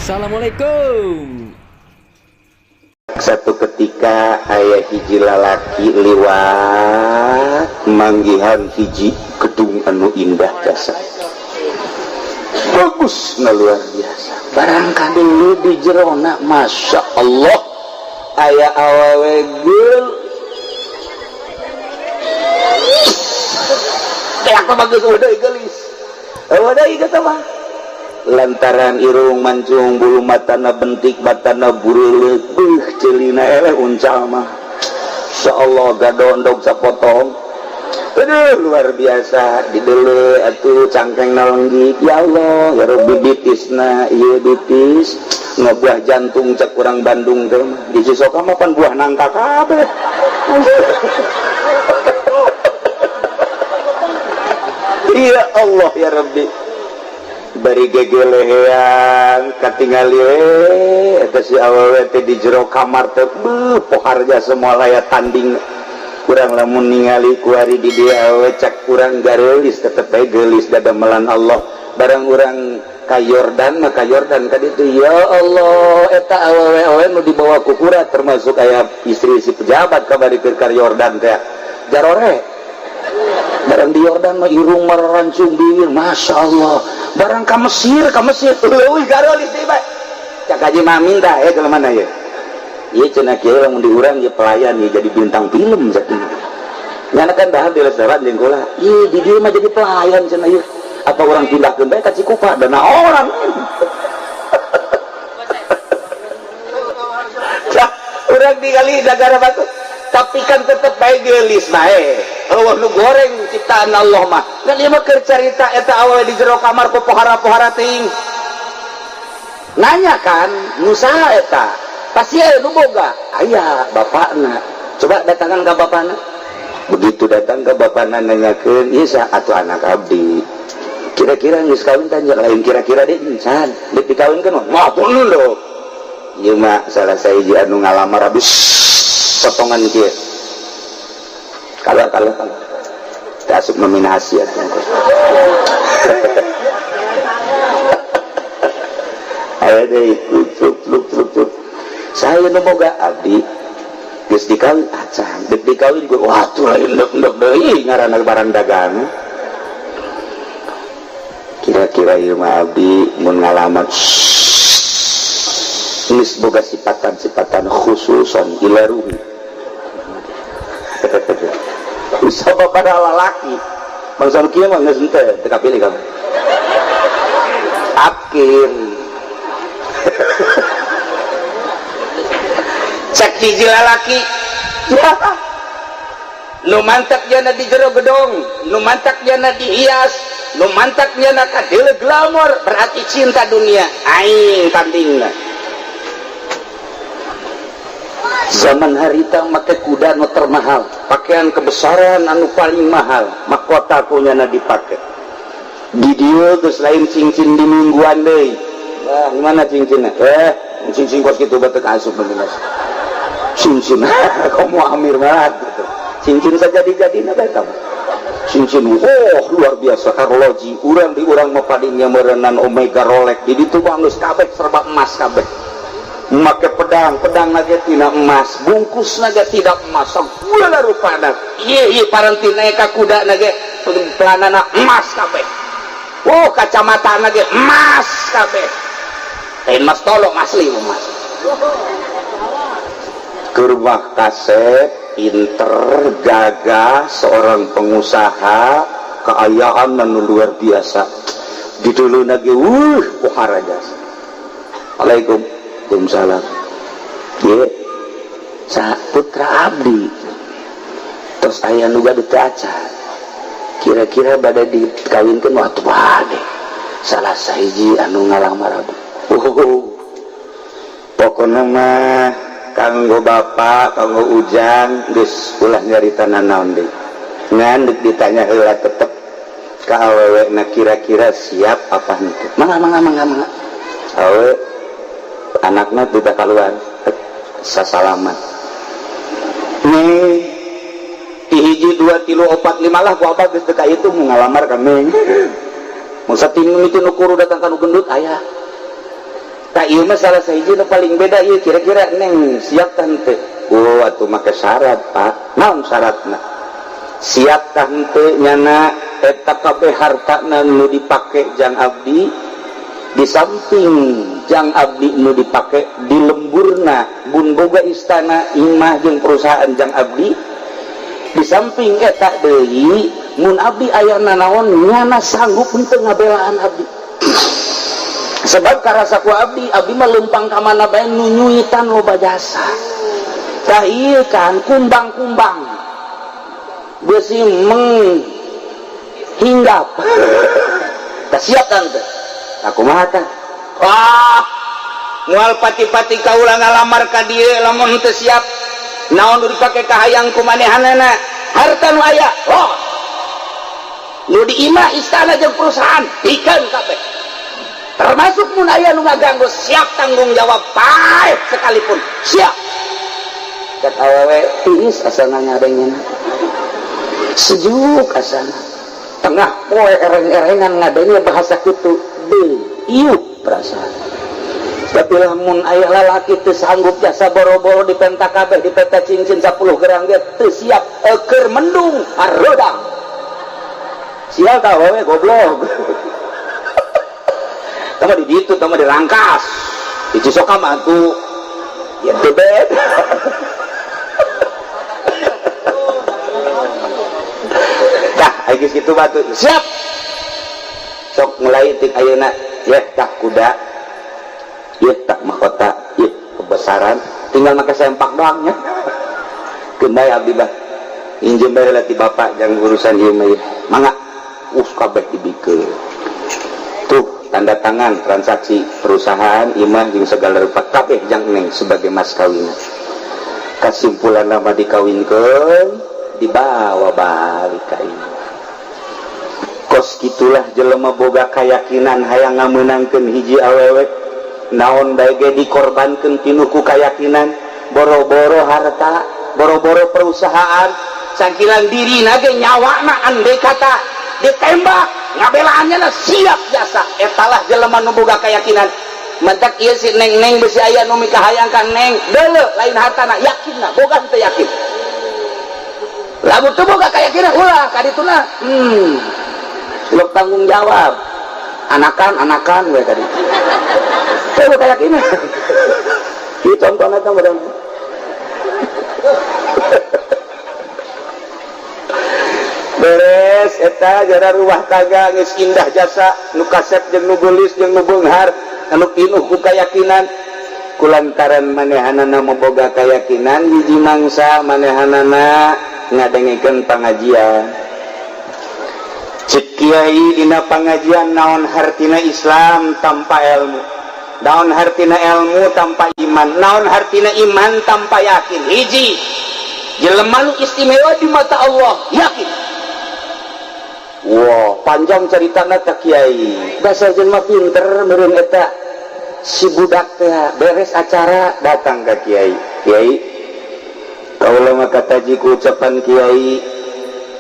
Assalamualaikum. Satu ketika aya hiji lalaki liwat manggihan hiji gedung anu indah jasa bagus na luar biasa barangkali dulu di jerona Masya Allah aya awewe geul kayak bagus udah geulis udah kata mah lantaran irung mancung bulu matana bentik matana bureuleuh beuh ceulina eleh uncal mah insyaallah gadondog sapotong. Aduh luar biasa didele atuh cangkeng lenggik ya Allah ya Rabbi bitisna ieu bitis ngebuah jantung cek urang Bandung teh mah di Cisoka mah pan buah nangka kabeh. Ya Allah ya Rabbi bari gegelehean katingali we eta si awewe teh di jero kamar teh beuh poharja semua laya tanding kurang lamun ningali kuari di dieu awewe cak kurang gareulis tetep bae geulis dadamelan Allah barang urang ka Yordan mah ka Yordan ka ditu ya Allah eta awewe nu dibawa ku kura termasuk aya istri si pejabat kabari keur ka Yordan teh jarore barang di Yordan mah irung marancung bibir Masya Allah barang ka Mesir leuwih gareulis deui bae cak haji Mamin tah ya jelema mana ya ieu cenah kieu lamun di urang ieu pelayan ieu jadi bintang film sakieu nyana kan dahar di restoran jeung kula ieu di dieu mah jadi pelayan cenah ieu apa orang pindahkeun bae ka Cikupa dana orang urang digali negara batu tapi kan tetep bae geulis bae eueuh nu goreng ciptaan Allah mah dan ieu mah keur carita eta awewe di jero kamar ku pohara-pohara teuing nanya kan nu saha eta pasti aya nu boga aya bapakna coba datangan ka bapakna begitu datang ke bapakna nanyakeun ieu saha atuh anak abdi kira-kira geus kawin tanya lain kira-kira deui encan deuk dikawinkeun mah pun lho ieu mah salah sahiji anu ngalamar habis potongan kieu kalau teu asup nominasi atuh aya deui cuk cuk cuk cuk saya nu boga abdi geus dikawin acan deuk dikawin gua wah tuh lain ndek-ndek deui ngaranna barang dagang kira-kira ieu mah abdi mun ngalamar geus boga sipatan-sipatan khususon ila ruhi usah pada lalaki bangsa kieu mah geus henteu teu kapilih kamu akhir cek hiji lalaki ya nu mantak jana di jero gedong nu mantak jana dihias nu mantak jana kadeuleu glamor berarti cinta dunia aing tandingna. Zaman harita make kuda nu termahal pakaian kebesaran anu paling mahal mahkota kunyana dipake di dieu geus lain cincin di mingguan deui wah gimana cincinna cincin kos kitu batek asup bener cincin kamu amir banget gitu. Cincin saja dijadina bae kamu cincin oh luar biasa arloji urang di urang mah padingnya meureunan Omega Rolex di ditu mah geus kabeh serba emas kabeh make pedang pedang naga tina emas bungkus naga tidak emas segala rupana ieu ieu parantina ka kuda naga pelanana emas kabeh oh kacamata naga emas kabeh lain emas tolong asli emas Kerubah kasep pinter gagah seorang pengusaha keayaan dan luar biasa di dulu lagi pohara jasa Waalaikum salam ye sa putra abdi terus aya nu gaduh teu acan kira-kira bade dikawinkeun waktu bade salah sahiji anu ngalamar abdi oh pokona mah kanggo bapak kanggo ujang geus ulah nyarita nanaon deui ngan deuk ditanya heula tetep ka awewe na kira-kira siap apa henteu mangga mangga mangga mangga awewe anaknya tidak keluar sasalaman nih hiji 2 3 4 5 lah ku abah geus teu ka itu mau ngalamar kami masa tim itu nu kuru datang ka nu gendut aya Tak ieu mah salah sahiji nu paling beda ieu, kira-kira Neng siap tah henteu? Oh, atuh make syarat, Pak. Naon syaratna? Siap tah henteu nyana eta kabeh hartana nu dipake jang abdi, di samping jang abdi nu dipake di lemburna bun boga istana, imah jeung perusahaan jang abdi, di samping eta deui mun abdi aya nanaon nyana sanggup henteu ngabelaan abdi? Sebab karasa ku abdi, abdi mah lempang ka mana bae nunyuitan loba jasa. Tah ieu kan kumbang-kumbang besi menghinggap. Tah, siap tante? Aku mah tah, wah, moal pati-pati kaula ngalamar ka dieu lamun teu siap. Naon nu dipake kahayang ku manehanana? Harta nu aya, oh, nu di imah, istana jeung perusahaan pikeun kabeh, termasuk mun aya nu ngaganggu siap tanggung jawab, paeh sekalipun siap. Cek awewe tiis asana, ngadengena sejuk asana. Tengah poe ereng-erengan ngadenge bahasa kitu, deui iup perasaan. Tapi lamun aya lalaki teu sanggup jasa, boro-boro dipenta kabeh, dipenta cincin 10 gram ge teu siap, keur mendung hareudang. Sial tah awewe, goblok. Tama di ditu, tama di Rangkas, di Cisoka mah tuh ya teu bed. Tah, ai geus kitu batu siap. Sok mulai tik ayeuna ya, tah kuda ya, tah mahkota ya, kebesaran tinggal make sempak doang nya. Keun bae abdi bah injem bae ti bapak jangan urusan ieu mah ya. Mangga us kabeh dibikeun tuh, tanda tangan transaksi perusahaan, imah jeung segala rupa kabeh jang Neng sebagai mas kawin. Kesimpulan nama dikawinkeun, dibawa balik ka imah. Kos gitulah jelema boga keyakinan hayang ngamenangkeun hiji awewe, naon bae ge dikorbankeun pinuh ku keyakinan, boro-boro harta, boro-boro perusahaan, sangkilan diri nage nyawana andai kata ditembak ngabelaannya lah siap jasa. Etalah jelema nu boga keyakinan. Mentak ieu si Neng-neng besi aya nu mikahayang ka Neng deuleu, lain hartana, yakinna boga teu? Yakin lamun teu boga keyakinan ulah ka dituna. Lo tanggung jawab anakan anakan we tadi teu boga keyakinan. Ieu contohna teh badan beres eta jara rumah tangga geus indah jasa, nu kasep jeung nu geulis jeung nu beunghar anu pinuh ku kayakinan. Kulantaran manehanana boga keyakinan, hiji mangsa manehanana ngadengekeun pangajian. Cek kiai dina pangajian, naon hartina Islam tanpa ilmu, naon hartina ilmu tanpa iman, naon hartina iman tanpa yakin? Hiji jelema nu istimewa di mata Allah, yakin. Wah, panjang ceritana tak kiai. Bahasa jelema pinter meureun eta si budak teh beres acara datang ke kiai. "Kiai, kaula mah kataji ku ucapan kiai,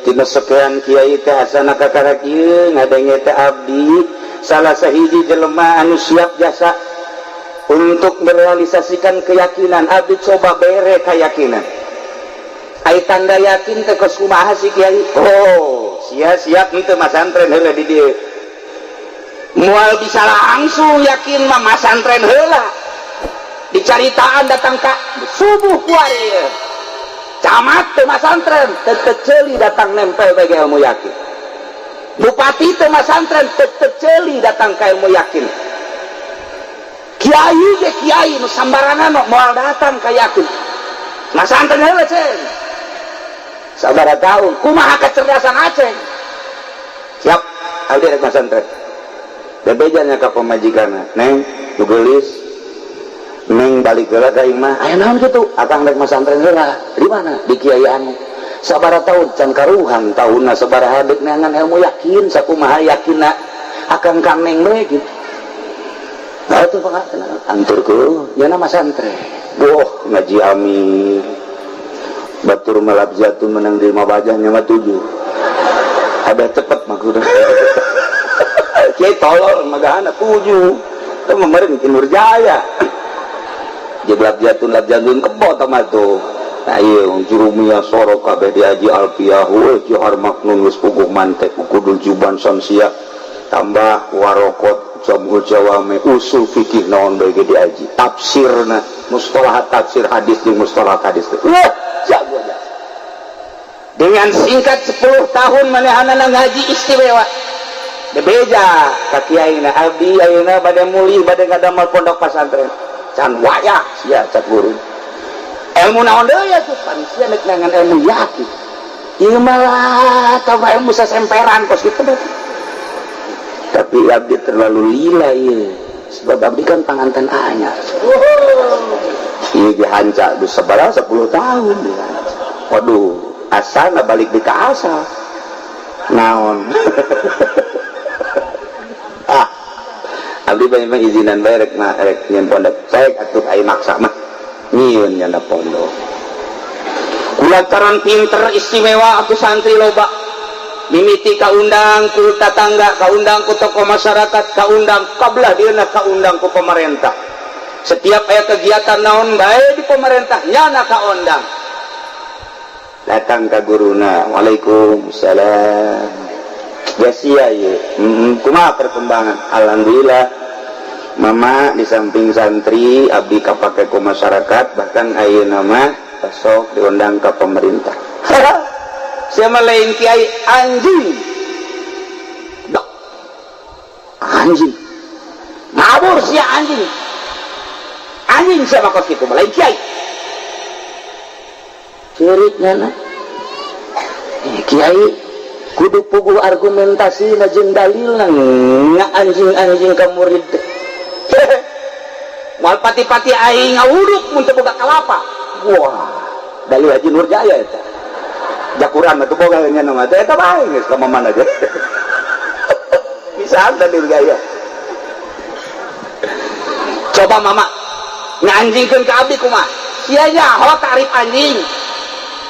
tina sekian kiai teh asana kakara kieu ngadenge teh abdi salah sahiji jelema anu siap jasa untuk merealisasikan keyakinan. Abdi coba bere keyakinan. Ai tanda yakin teh kos kumaha sih, Kiai?" "Oh, sia siap henteu masantren heula di dieu? Moal bisa langsung yakin mah, masantren heula." Dicaritaan datang ka subuh kuari camat teu masantren, teu ceuli datang nempel bagi ilmu yakin. Bupati teu masantren, teu ceuli datang ka ilmu yakin. Kiai ge kiai nu sambarangan moal datang ka yakin. Masantren heula ceng sabaraha tahun, kumaha kecerdasan Aceng? Siap abdi rek masantren. Bebejanya ka pamajikanna, "Neng nu geulis, Neng, balik heula ka imah." "Aya naon kitu?" "Akang rek masantren heula." "Di mana?" "Di kiai anu." "Sabaraha tahun?" "Can karuhan tahunna sabaraha, deuk neangan ilmu yakin sakumaha yakinna akang ka Neng bae gitu." Nah, itu anturku nya masantren. Wah, ngaji amin batur malabzatun menang di lima bajahnya mah tujuh ada cepet maksudnya. Kiai tolol magahana tujuh. Itu meureun Ki Nurjaya. Jeblak jatun lap jatun kebo tama tuh. Nah ieu jurumiyah soro kabeh diaji alfiyah we johar maknun geus puguh mantek kudul juban samsia tambah warokot jamul jawame usul fikih naon bae ge diaji tafsirna mustalah tafsir hadis jeung mustalah hadis. Wah, jago jasa. Dengan singkat 10 tahun manehanana ngaji istimewa. Bebeja ka kiaina, abdi ayeuna bade mulih, bade ngadamel pondok pesantren. Can wayah sia, cak guru. Ilmu naon deui atuh? Pan sia nek nangan ilmu yakin. Ieu malah tambah ilmu sasemperan kos kitu berarti. Tapi abdi terlalu lila ieu. Sebab abdi kan panganten anyar. Ieu dihanca geus sabaraha 10 tahun dihanca. Waduh, asal balik di ka asal. Naon? Ah, abdi banyak mah izinan bae rek mah rek nyieun pondok. Baik atuh ai maksa mah. Nyieun nyanda pondok. Kulantaran pinter istimewa atuh santri loba. Mimiti kaundang ku tatangga, kaundang ku tokoh masyarakat, kaundang kabelah dieuna kaundang ku pemerintah. Setiap aya kegiatan naon bae di pemerintah nyana kaundang. Datang ka guruna, waalaikumsalam. Jasia ye, kumaha perkembangan? Alhamdulillah. Mama di samping santri abdi kapake ku masyarakat, bahkan ayeuna mah besok diundang ke pemerintah. Siapa lain kiai anjing. Dok. Anjing. Ngabur sia anjing. Anjing siapa kos kitu lain kiai. Cerik nyana. Kiai kudu puguh argumentasi na jeung dalilna nga anjing-anjing ka murid. Moal pati-pati aing ngawuduk mun teu boga kalapa. Wah, dalil Haji Nurjaya eta. Jakuran atuh boga nya nama teh eta bae geus ka mana aja. Bisa dalil gaya. Coba mama nganjingkeun ka abdi kumaha? Sia nyaho tarif anjing.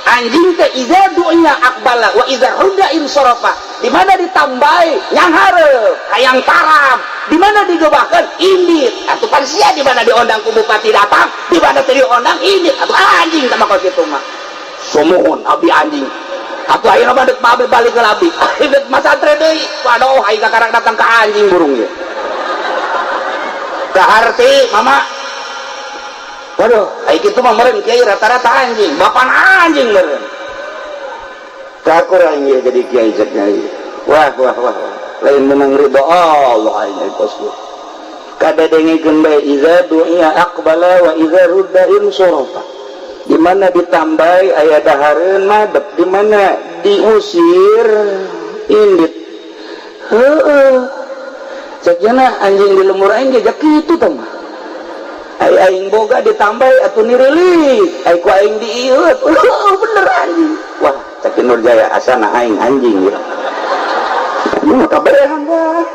Anjing teh iza dunya aqbala wa iza rudda insarafa. Di mana ditambahi yang hareup hayang tarab, di mana digebahkeun indit. Atuh pan sia di mana diondang ku bupati datang, di mana teu diondang indit. Atuh anjing tah mah kitu mah. Sumuhun abdi anjing. Atuh ayeuna mah deuk babe balik ke abdi. Deuk masantren deui. Waduh, aing kakarang datang ka anjing burung ieu. Kaharti mama. Waduh, ai kitu mah meureun kiai rata-rata anjing, bapan anjing meureun. Kakurang ieu jadi kiai cek nyai. Wah, wah, wah, wah. Lain menang ridho Allah aing kos kieu. Kada dengekeun bae iza du'a aqbala wa iza rudda insarafa. Di mana ditambahi aya dahareun madep, di mana diusir indit. Heeh. Cek jana anjing di lemur aing ge kitu tah mah. Ai aing boga ditambahi atuh nirilik, ai ku aing diiut. Bener anjing. Wah, cek Nurjaya asana aing anjing ya. Ini mah kabehan dah.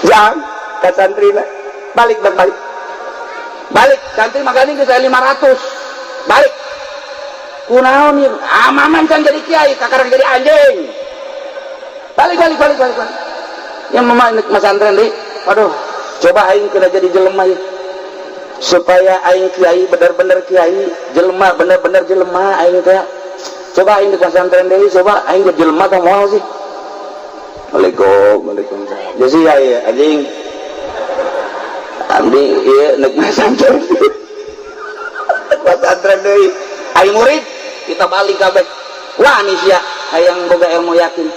Jang, ka santrina. Balik balik balik. Balik, santri magani geus aya 500. Balik. Kunaon ieu? Ah, maman can jadi kiai, kakarang jadi anjing. Balik balik balik balik balik. Yang mama nek masantren deui. Waduh, coba aing kena jadi jelema ieu. Supaya aing kiai bener-bener kiai, jelema bener-bener jelema aing teh. Coba aing di pesantren deui, coba aing jadi jelema tah moal sih. Waalaikum, waalaikumsalam. Jadi ya, ya anjing. Abdi ieu nek masantren. Pesantren deui. Aing murid, kita balik kabeh. Wah nih sia hayang boga ilmu yakin.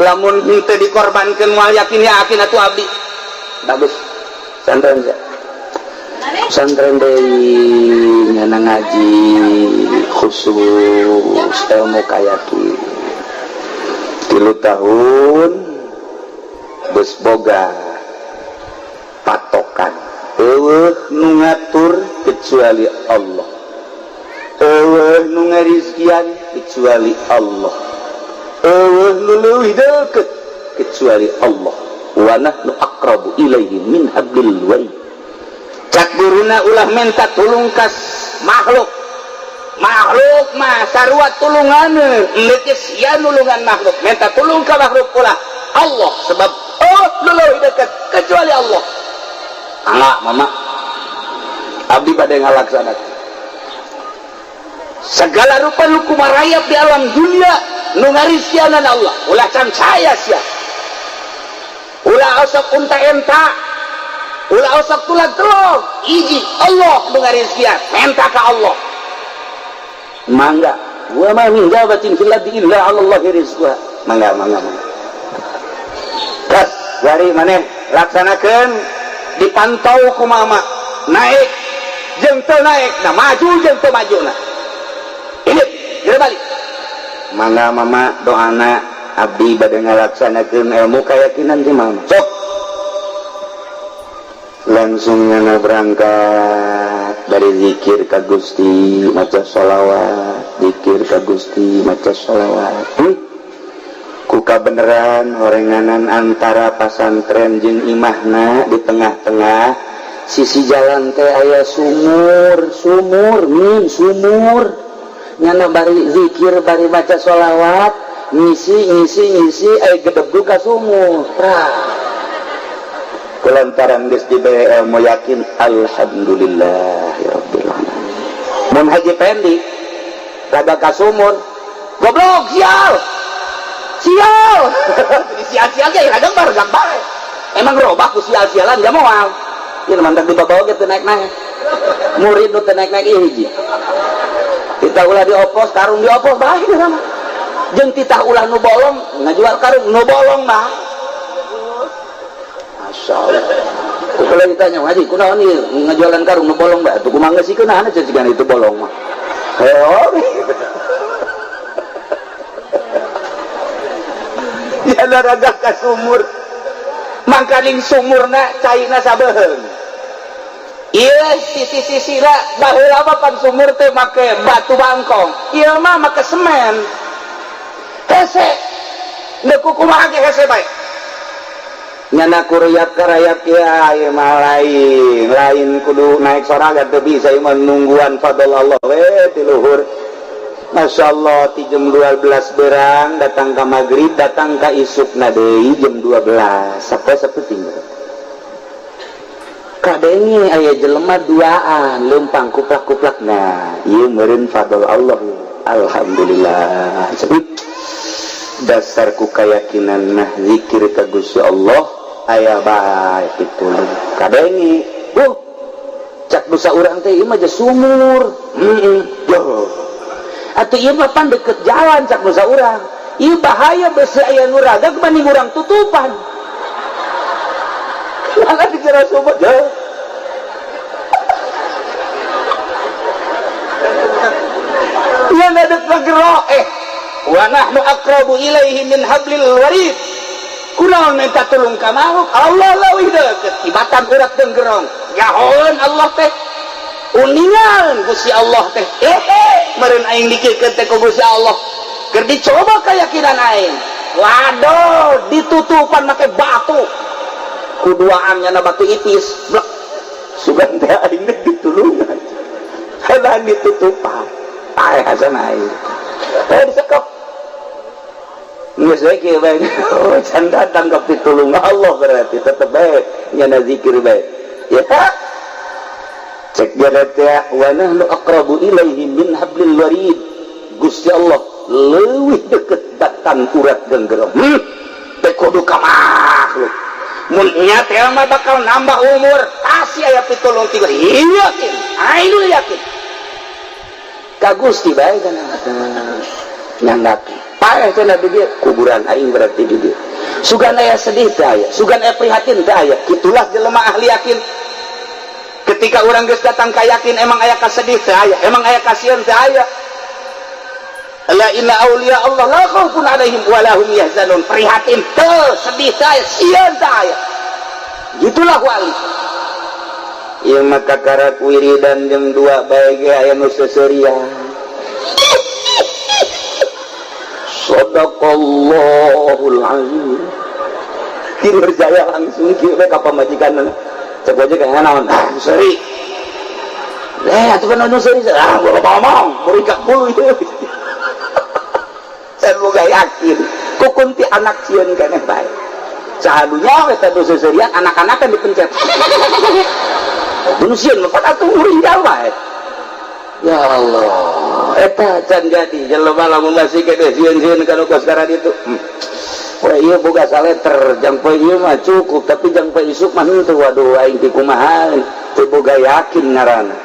Lamun henteu dikorbankeun moal yakin yakin atuh abdi. Bagus. Santren sia. Santren deui nyana ngaji khusus ilmu kayakin. 3 tahun geus boga patokan. Eueuh nu ngatur kecuali Allah. Eueuh nu ngarizkian kecuali Allah. Eueuh nu leuwih deukeut kecuali Allah. Wa nahnu aqrabu ilaihi min hablil warid. Cak guruna ulah minta tulung kas makhluk. Makhluk mah sarua tulunganeun, geus sia nulungan makhluk. Minta tulung ka makhluk ulah Allah, sebab Oh, nu leuwih deket kecuali Allah. Anak mama abdi bade ngalaksanakeun segala rupa nu kumarayap di alam dunia nu ngarizkianan Allah. Ulah cancaya sia, ulah osok unta enta, ulah osok tulang telog. Hiji Allah nu ngarizkian, menta ka Allah. Mangga, wa ma min dabatin fil ardi illa 'ala Allahi rizquha. Mangga, mangga, mangga. Terus bari maneh laksanakeun, dipantau ku mama naik jeung teu naik, nah maju jeung teu maju, nah ini geura balik. Mangga mama, doana abdi bade ngalaksanakeun ilmu keyakinan ti mama. Sok langsung nyana berangkat dari zikir ka Gusti, maca sholawat, zikir ka Gusti, maca sholawat. Kuka beneran horenganan antara pasantren jeung imahna di tengah-tengah sisi jalan teh aya sumur, sumur min sumur. Nyana bari zikir, bari maca sholawat, ngisi ngisi ngisi, aya gedebug ka sumur. Prah. Kulantaran geus dibere ilmu yakin, alhamdulillahirabbil alamin. Mun Haji Pendi rada ka sumur, goblok, sial sial, sial-sial ge rada bargak bae. Emang robah ku sial-sialan dia moal. Ieu mantap dibawa ge teu naik-naik. Murid nu teu naik-naik ieu hiji. Titah ulah diopos, karung diopos bae sama. Jeung titah ulah nu bolong, ngajual karung nu bolong mah. Masya Allah. Kalau ditanya, "Haji, kunaon ieu ngajualan karung nu bolong bae?" Atuh kumaha geus sikeun cicigan itu bolong mah. Oh. Ya ragah ka sumur. Mangkaning sumurna caina sabeheung. Ieu sisi-sisina baheula mah pan sumur teh make batu bangkong. Ieu mah make semen. Hese. Deuk kumaha ge hese bae. Nyana kuruyap karayap ya, ieu mah lain, lain kudu naik sorangan teu bisa, ieu mah nungguan fadl Allah we ti luhur. Masya Allah, ti jam 12 berang datang ka maghrib, datang ka isukna deui jam 12 sampai saeuting. Kadenge aya jelema duaan leumpang kuplak-kuplak, nah ieu meureun fadl Allah. Alhamdulillah. Dasar ku keyakinan nah zikir ka Gusti Allah aya bae pitulung. Kadenge, cak dosa urang teh ieu mah sumur. Heeh. Atuh ieu mah pan deket jalan, cak dosa urang. Ieu bahaya besi aya nu ragag mending urang tutupan. Jangan dikira sumur. Ya nadek ngegero wa nahnu aqrabu ilaihi min hablil warid. Kunaon minta tulung ka makhluk? Allah leuwih deukeut tibatan urat denggerong. Nyahoeun Allah teh. Uningan Gusti Allah teh. Meureun aing dikirkeun teh ku Gusti Allah. Keur dicoba keyakinan aing. Waduh, ditutupan make batu. Kuduaan nyana batu ipis. Blek. Sugan teh aing teh ditulungan. Halan ditutupan. Paeh hasan aing. Disekep. Geus we kieu bae. Oh, can datang ka pitulung Allah berarti tetep bae nyana zikir bae. Ya. Cek dia teh wa nahnu aqrabu ilaihi min hablil warid. Gusti Allah leuwih deket batang urat genggerong. Teh kudu ka makhluk. Mun nya teh mah bakal nambah umur, pasti aya pitulung tiga. Yakin, aing yakin. Ka Gusti bae kana. Nyanggap. Paeh cenah di dieu, kuburan aing berarti di dieu. Sugan aya sedih teh aya, sugan aya prihatin teh aya. Kitulah jelema ahli yakin. Ketika urang geus datang ka yakin, emang aya kasedih teh aya, emang aya kasieun teh aya. La inna auliya Allah la khaufun alaihim wa lahum yahzanun. Prihatin teu, sedih teh aya, sieun teh aya. Gitulah wali. Ieu mah kakarak wiridan jam 2 bae ge aya nu seuseurian. Sadaqallahul azim. Tidur jaya langsung kieu we ka pamajikanna. Cek aja kayak naon? Ah, seri. Atuh kan nu seri. Ah, gua ngomong, beurik bulu ieu. Saya boga yakin, ku kunti anak sieun keneh bae. Sahadunya eta nu seuseurian anak-anakan dipencet. Nu sieun mah atuh nguringgal wae. Ya Allah, eta can jadi jelema lamun masih kene sieun-sieun kana kos itu. Wah, ieu boga saleter, jang poe ieu mah cukup, tapi jang poe isuk mah henteu, waduh aing ti kumaha, teu boga yakin ngaranna.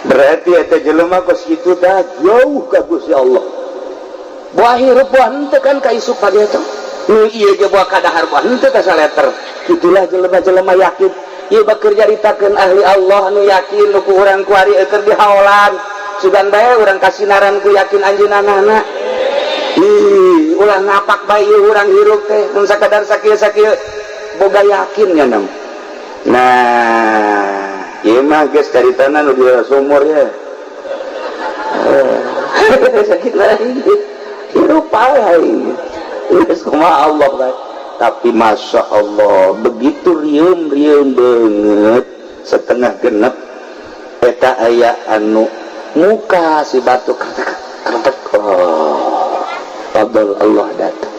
Berarti eta jelema kos kitu tah jauh ka Gusti Allah. Buah hirup buah henteu kan ka isuk pagi eta. Nu ieu ge buah kadahar buah henteu ka saleter. Itulah jelema-jelema yakin. Ieu bakeur nyaritakeun ahli Allah nu yakin nu ku urang kuari keur dihaolan. Sugan bae urang kasinaran ku yakin anjeunna. Ih, ulah ngapak bae urang hirup teh mun sakadar sakieu-sakieu boga yakin nya nam. Nah, ieu mah geus caritana nu di sumur ya. Sakit lagi. Hirup aing. Geus kumaha Allah bae. Tapi masya Allah, begitu rieum-rieum banget setengah genep eta aya anu muka si batu kertek. Oh, fadl Allah datang.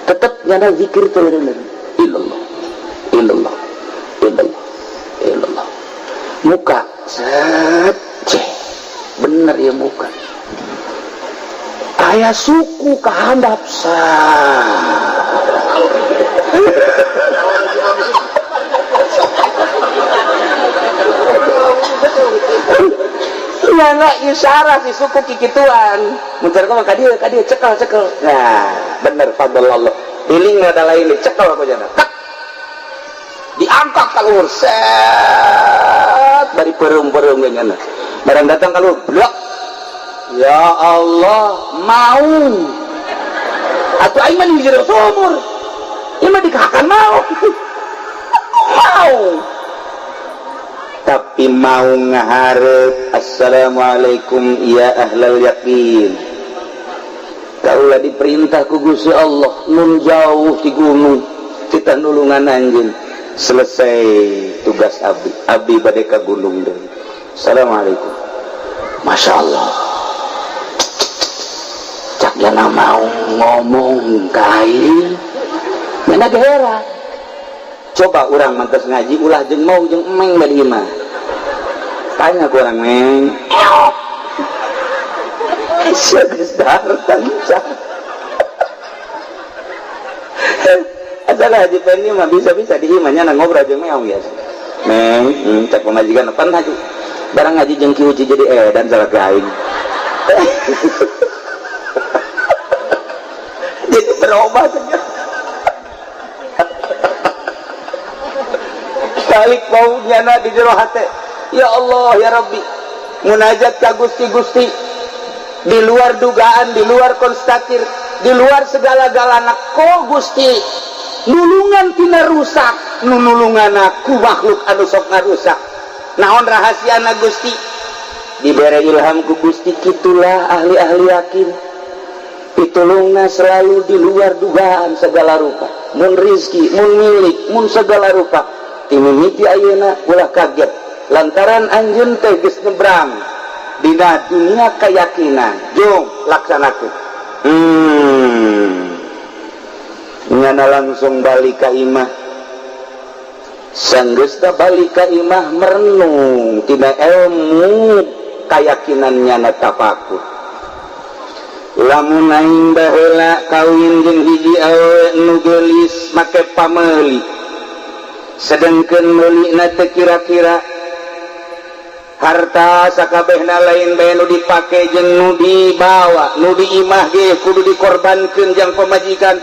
Tetap nyana zikir terus illallah illallah illallah illallah. Muka set ceh bener ya muka. Aya suku kahandap sah. Nyana isyarat si suku kikituan. Muncar kok ka dieu cekel cekel. Nah, bener fadl Allah. Iling rada lain cekel ku jana. Tek. Diangkat ka luhur set bari peureum-peureum ge nyana. Barang datang ka luhur, blok. Ya Allah, mau. Atuh aing mah di jero sumur. Ieu mah dikahakan mau. Mau. Tapi mau ngaharep assalamualaikum ya ahlal yakin. Kaulah diperintah ku Gusti Allah nun jauh di gunung kita nulungan anjeun. Selesai tugas abdi, abdi bade ka gunung deui. Assalamualaikum. Masya Allah. Cak jana mau ngomong kain nyana gera. Coba urang mantas ngaji ulah jeung mau jeung emeng bari imah. Tanya ku urang meng. Sia geus dahar tancap. Asal haji Pendi mah bisa-bisa di imah nyana ngobrol jeung meong biasa. Meng, cak pamajikan pan haji. Barang ngaji jeung Ki Uci jadi edan salah ke aing. Jadi berubah saja. Balik mau nyana di jero hate. Ya Allah ya Rabbi, munajat ka Gusti Gusti di luar dugaan, di luar konstatir, di luar segala-galana ko Gusti nulungan tina rusak, nulungan aku makhluk anu sok ngarusak. Naon rahasiana Gusti? Dibere ilham ku Gusti, kitulah ahli-ahli yakin. Pitulungna selalu di luar dugaan segala rupa. Mun rizki, mun milik, mun segala rupa. Timimiti ayeuna ulah kaget lantaran anjeun teh geus nyebrang dina dunia keyakinan. Jung laksanakeun. Nyana langsung balik ka imah. Sanggeusna balik ka imah merenung tina ilmu keyakinan nyana tafakur. Lamun aing baheula kawin jeung hiji awewe nu geulis make pameuli. Sedangkan meulina teu kira-kira harta sakabehna lain bae nu dipake jeung nu dibawa, nu diimah ge kudu dikorbankeun jang pamajikan.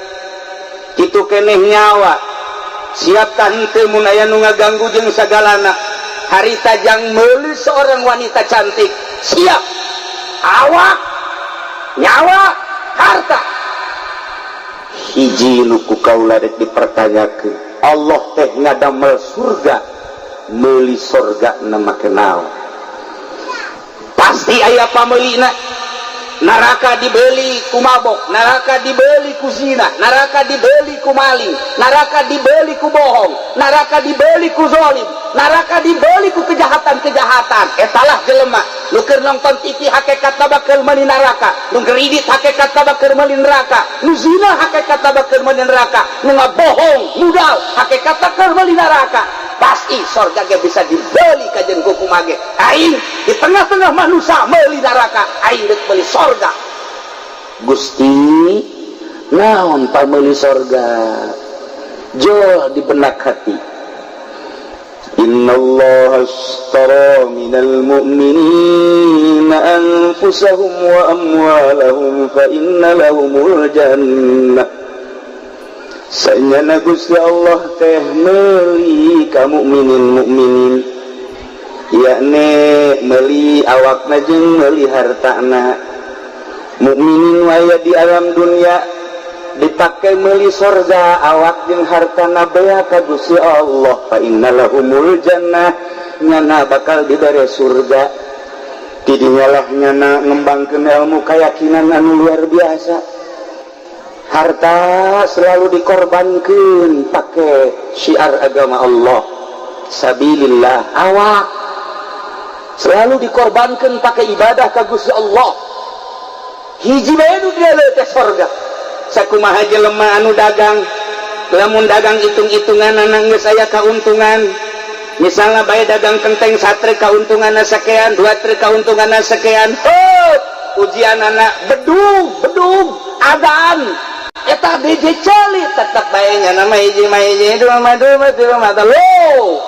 Kitu keneh nyawa. Siap tah henteu mun aya nu ngaganggu jeung sagalana. Harita jang meuli seorang wanita cantik, siap awak, nyawa, harta. Hiji nu ku kaula rek dipertanyakeun. Allah teh ngadamel surga, meuli surga na make naon? Pasti aya pameulina. Neraka dibeli ku mabok, neraka dibeli ku zina, neraka dibeli ku maling, neraka dibeli ku bohong, neraka dibeli ku zolim, neraka dibeli ku kejahatan-kejahatan. Etalah jelema nu keur nonton TV hakikatna bakal meuli neraka, nu kredit hakikatna bakal meuli neraka, nu zina hakikatna bakal meuli neraka, nu ngabohong mudal hakikatna keur meuli neraka. Pasti sorga ge bisa dibeli kajen ku kumage. Aing di tengah-tengah manusia meuli neraka, aing deuk meuli sorga. Gusti, naon pameuli sorga? Joh di benak hati. إن الله اشترى من المؤمنين أنفسهم وأموالهم فإن لهم الجنة. Sanyana Gusti Allah teh meuli ka mukminin mukminin, yakni meuli awakna jeung meuli hartana. Mukminin waya di alam dunia dipakai meuli sorga, awak jeung hartana bea ka Gusti Allah. Fa innalahumul jannah, nyana bakal dibere surga. Tidinyalah nyana ngembangkeun ilmu keyakinan anu luar biasa. Harta selalu dikorbankan pakai syiar agama Allah, sabilillah. Awak selalu dikorbankan pakai ibadah ka Gusti Allah. Hiji bae nu dia teh sorga. Sakumaha jelema anu dagang, lamun dagang hitung-hitungan anak geus aya kauntungan, misalnya bae dagang kenteng satrek kauntungan sekian, dua truk kauntungan sekian. Oh, ujian anak bedug bedug adan eta DJ celi, tetap bae nya nama hiji mah hiji, dua mah dua, tilu mah telu,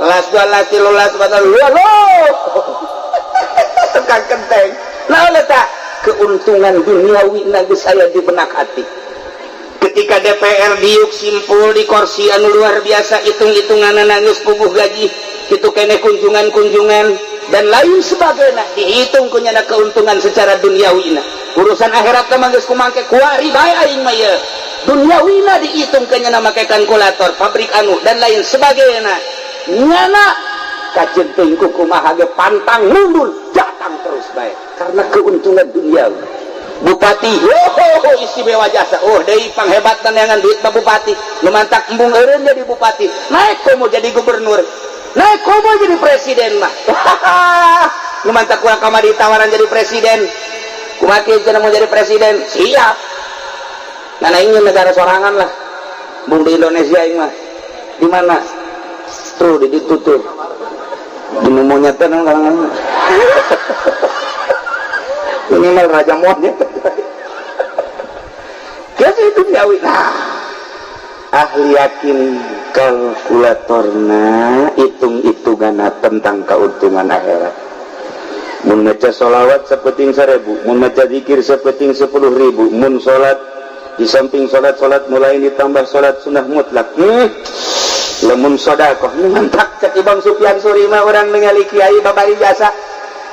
las dua las tilu las empat lo lo tukang kenteng. Nah, letak keuntungan duniawi geus aya di benak hati. Ketika DPR diuk simpul di kursi anu luar biasa, hitung-hitungan nangis puguh gaji itu kene, kunjungan-kunjungan dan lain sebagainya dihitung kunyana keuntungan secara duniawi. Urusan akhirat mah geus kumangke, kuari bae aing mah ye. Duniawina dihitung kenyana make kalkulator, pabrik anu dan lain sebagainya. Nyana kajeun teuing kumaha ge pantang mundur, datang terus bae karena keuntungan duniawi. Bupati, oh, istimewa jasa, oh deui panghebatan neangan duit mah bupati. Nu mantak embung eureun jadi bupati, naik komo jadi gubernur, naik komo jadi presiden mah. Nu mantak kurang kamari tawaran jadi presiden, kumaha cenah mau jadi presiden, siap. Nah, ingin negara sorangan lah, bung di Indonesia ini mah. Di mana tuh? Di ditu tuh, di monyet teh kalangan minimal raja monyet. Biasa itu duniawi. Nah, ahli yakin kalkulatorna hitung-hitungan tentang keuntungan akhirat. Mun maca sholawat sapeting 1000, mun maca zikir sapeting 10.000, mun sholat di samping sholat-sholat mulai ditambah sholat sunnah mutlak, lamun sodakoh mantak. Cek Imam Sufyan Tsuri mah, urang ningali kiai babari jasa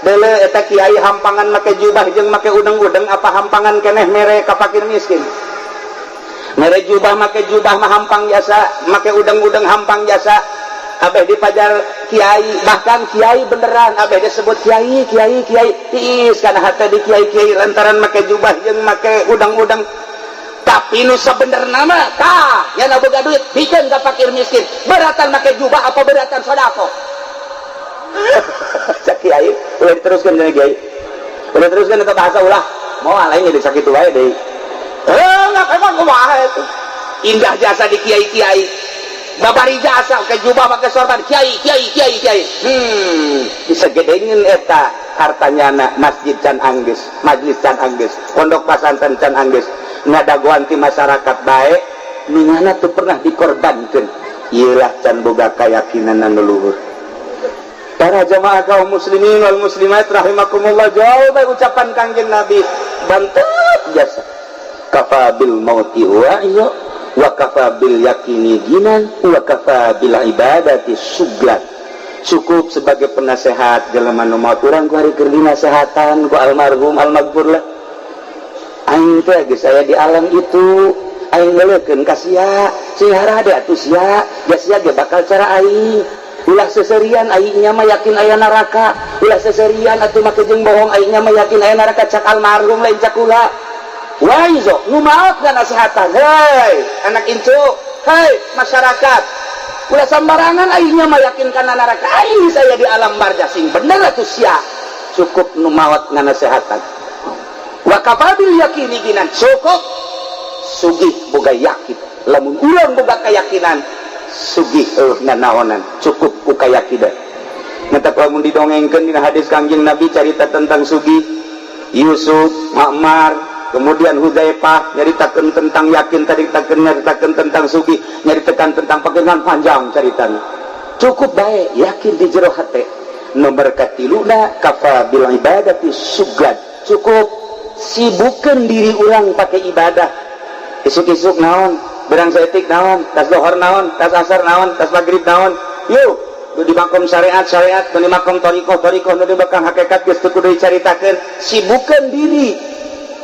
dele eta kiai hampangan make jubah jeung make udeng-udeng apa hampangan keneh mere ka fakir miskin? Mere jubah, make jubah mah hampang jasa, make udeng-udeng hampang jasa. Abeh dipajar kiai, bahkan kiai beneran abeh disebut kiai kiai kiai, tiis karena hati di kiai kiai lantaran make jubah jeung make udang-udang. Tapi nu sabenerna mah tah nya boga duit bikin ka fakir miskin, beratan make jubah apa beratan sedekah? Cak kiai ulah diteruskan jadi kiai, ulah teruskan eta bahasa, ulah mau lain jadi sakit wae deui. Eh, nggak, emang kumaha itu indah jasa di kiai kiai babari jasa ke jubah pakai sorban, kiai kiai kiai kiai. Bisa gedengin eta hartanya anak masjid can angges, majlis can angges, pondok pesantren can angges, ngadagoan ti masyarakat baik nu tuh pernah dikorbankan. Iyalah, can boga keyakinan anu luhur. Para jamaah kaum muslimin wal muslimat rahimakumullah, jauh baik ucapan Kangjeng Nabi bantep jasa. Kafa bil mauti wa iyo wa kafa bil yakini ginan wa kafa bil ibadati suglan. Cukup sebagai penasehat jelema nu maot. Urang ku hari keur dinasehatan ku almarhum almaghfur lah, aing teh geus aya di alam itu, aing ngeulekeun ka sia, sing harade atuh sia, ja sia ge bakal cara aing. Ulah seserian, aingnya mah yakin aya neraka. Ulah seserian atuh, make jeung bohong, aingnya mah yakin aya neraka. Cak almarhum, lain cak kula. Waizo nu maot nasehatan, hei anak incu, hei masyarakat, ulah sembarangan, aingnya mah yakin kana neraka, aing saya di alam barzah. Sing bener atuh sia. Cukup nu maot nganasehatan. Wa kafabil yakini ginan, cukup sugih boga yakin. Lamun urang boga keyakinan, sugih eueuh nanaonan, cukup ku kayakinan. Matak lamun didongengkeun dina hadis Kangjeng Nabi, carita tentang sugih Yusuf, Ma'mar, kemudian Hudzaifah, nyaritakeun tentang yakin tadi, takeun nyaritakeun tentang sugih, nyaritakeun tentang pakengan, panjang caritana. Cukup baik yakin di jero hate. Nomor katiluna, kafa bil ibadati syughlan, cukup sibukkan diri urang pakai ibadah. Isuk-isuk naon, berang saeutik naon, tas lohor naon, tas asar naon, tas maghrib naon, yuk nu di makom syariat syariat, nu di makom torikoh torikoh, nu di makom hakikat geus teu kudu dicaritakeun. Sibukkan diri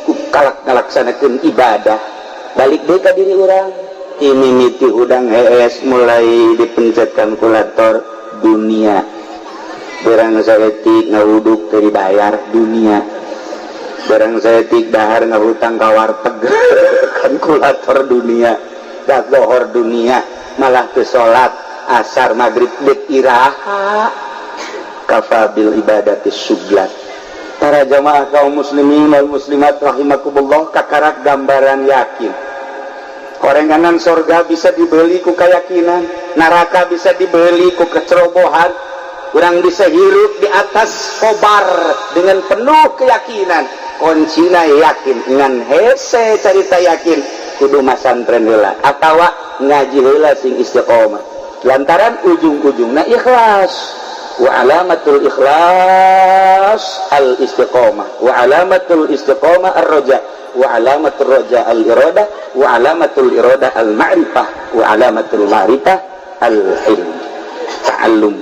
ku kalak ngalaksanakeun ibadah. Balik deui ka diri urang, ini miti udang hees mulai dipencet kalkulator dunia, berang saeutik ngawuduk teu dibayar dunia, barang saeutik dahar ngahutang ka warteg kalkulator dunia, dah lohor dunia, malah ke salat asar maghrib dek iraha. Kafa bil ibadati syughlan. Para jamaah kaum muslimin wal muslimat rahimakumullah, kakarak gambaran yakin. Horenganan sorga bisa dibeli ku keyakinan, neraka bisa dibeli ku kecerobohan. Urang bisa hirup di atas kobar dengan penuh keyakinan. Kuncina yakin. Ngan hese carita yakin, kudu masantren heula atawa ngaji heula sing istiqomah, lantaran ujung-ujungna ikhlas. Wa alamatul ikhlas al istiqomah, wa alamatul istiqomah ar roja, wa alamatul roja al iradah, wa alamatul iradah al ma'rifah, wa alamatul ma'rifah al ilm ta'allum.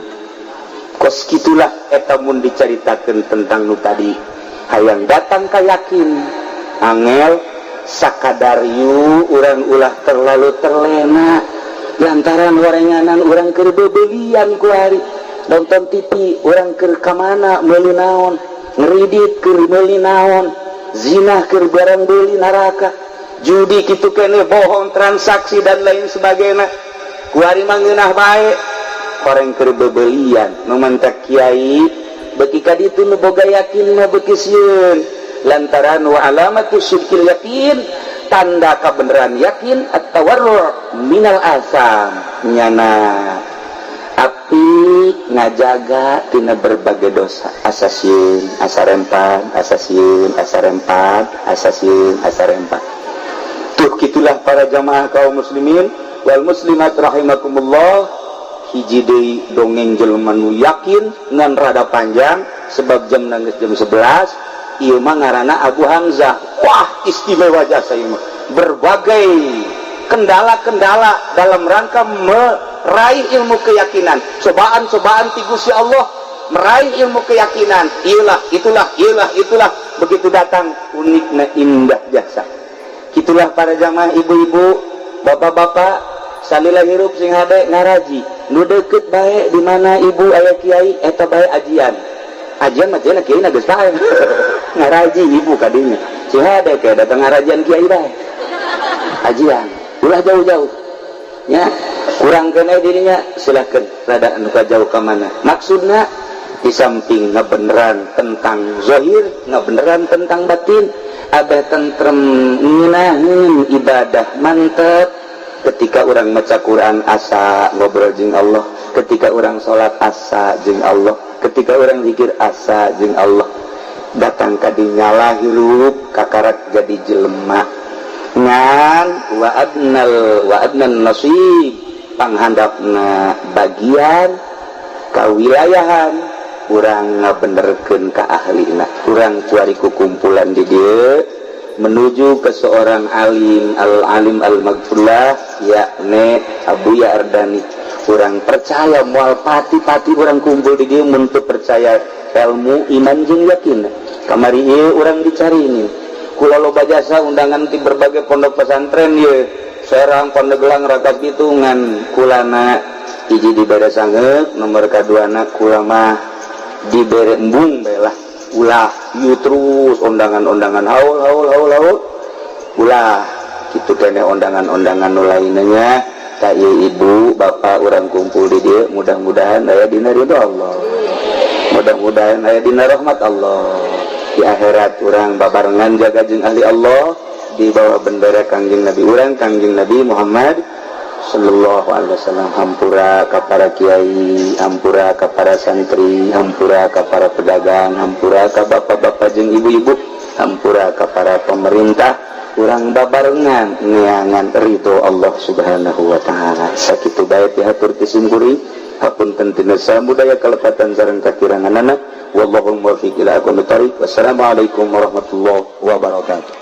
Kos kitulah eta mun dicaritakeun tentang nu tadi. Hayang datang ka yakin angel, sakadar yu urang ulah terlalu terlena, lantaran horenganan urang keur bebelian kuari, nonton TV urang, keur kamana meuli naon, ngeridit keur meuli naon, zina keur barang beli neraka, judi kitu kene, bohong, transaksi, dan lain sebagainya. Kuari mah ngeunah bae, orang keur bebelian. Nu mantak kiai beki ka ditu, nu boga yakin mah beki sieun, lantaran wa alamatu sidqil yakin, tanda kebenaran yakin, at-tawarru minal asam, nyana api ngajaga tina berbagai dosa. Asa sieun asa rempan, asa sieun asa rempan, asa sieun asa rempan. Tuh, gitulah para jamaah kaum muslimin wal muslimat rahimakumullah. Hiji deui dongeng jelema nu yakin, ngan rada panjang sebab jam nangis jam 11. Ieu mah ngaranna Abu Hamzah. Wah, istimewa jasa ieu mah. Berbagai kendala-kendala dalam rangka meraih ilmu keyakinan, cobaan-cobaan ti Gusti Allah meraih ilmu keyakinan, iyalah itulah, iyalah itulah, begitu datang unikna, indah jasa. Itulah para jamaah, ibu-ibu, bapak-bapak, salila hirup sing hade ngaraji nu deket bae. Di mana ibu aya kiai eta bae, ajian ajian mah cenah kiai geus pae ngaraji. Ibu kadinya sing hade kayak datang ngarajian kiai bae, ajian ulah jauh-jauh ya, kurang kena dirinya, silahkan rada anu jauh ke mana. Maksudnya di samping ngebeneran tentang zahir, ngebeneran tentang batin, ada tentrem, ngeunaheun ibadah mantep. Ketika orang maca Quran asa ngobrol jeung Allah, ketika orang sholat asa jeung Allah, ketika orang zikir asa jeung Allah, datang ka dinyala hirup kakarak jadi jelema. Ngan wa adnal wa adnan nasib, panghandapna bagian kawilayahan urang ngabenerkeun ka ahlina. Urang kuari ku kumpulan di dieu menuju ke seorang alim, al alim al maghfurlah, yakni Abu Ardani. Urang percaya moal pati-pati urang kumpul di dieu mun teu percaya ilmu, iman jeung yakin. Kamari ieu urang dicari ini kula loba jasa undangan di berbagai pondok pesantren ye, Serang, Pandeglang, Rangkas Bitung, ngan kulana Hiji dibere sangeuk, nomor kaduana kula mah dibere embung bae lah. Ulah ieu terus undangan-undangan haul haul haul haul. Ulah kitu kene undangan-undangan nu lainnya nya. Tak ieu ibu bapak urang kumpul di dieu mudah-mudahan aya dina ridho Allah. Mudah-mudahan aya dina rahmat Allah. Di akhirat urang babarengan jaga jeung ahli Allah di bawah bendera Kangjeng Nabi urang Kangjeng Nabi Muhammad sallallahu alaihi wasallam. Hampura ka para kiai, hampura ka para santri, hampura ka para pedagang, hampura ka bapak-bapak jeung ibu-ibu, hampura ka para pemerintah. Urang babarengan neangan ridho Allah Subhanahu wa taala. Sakitu bae pihatur ti simkuring. Hapunten tina samudaya kalepatan sareng kakiranganana. Wallahu muwaffiq ila aqwamit thoriq. Wassalamualaikum warahmatullahi wabarakatuh.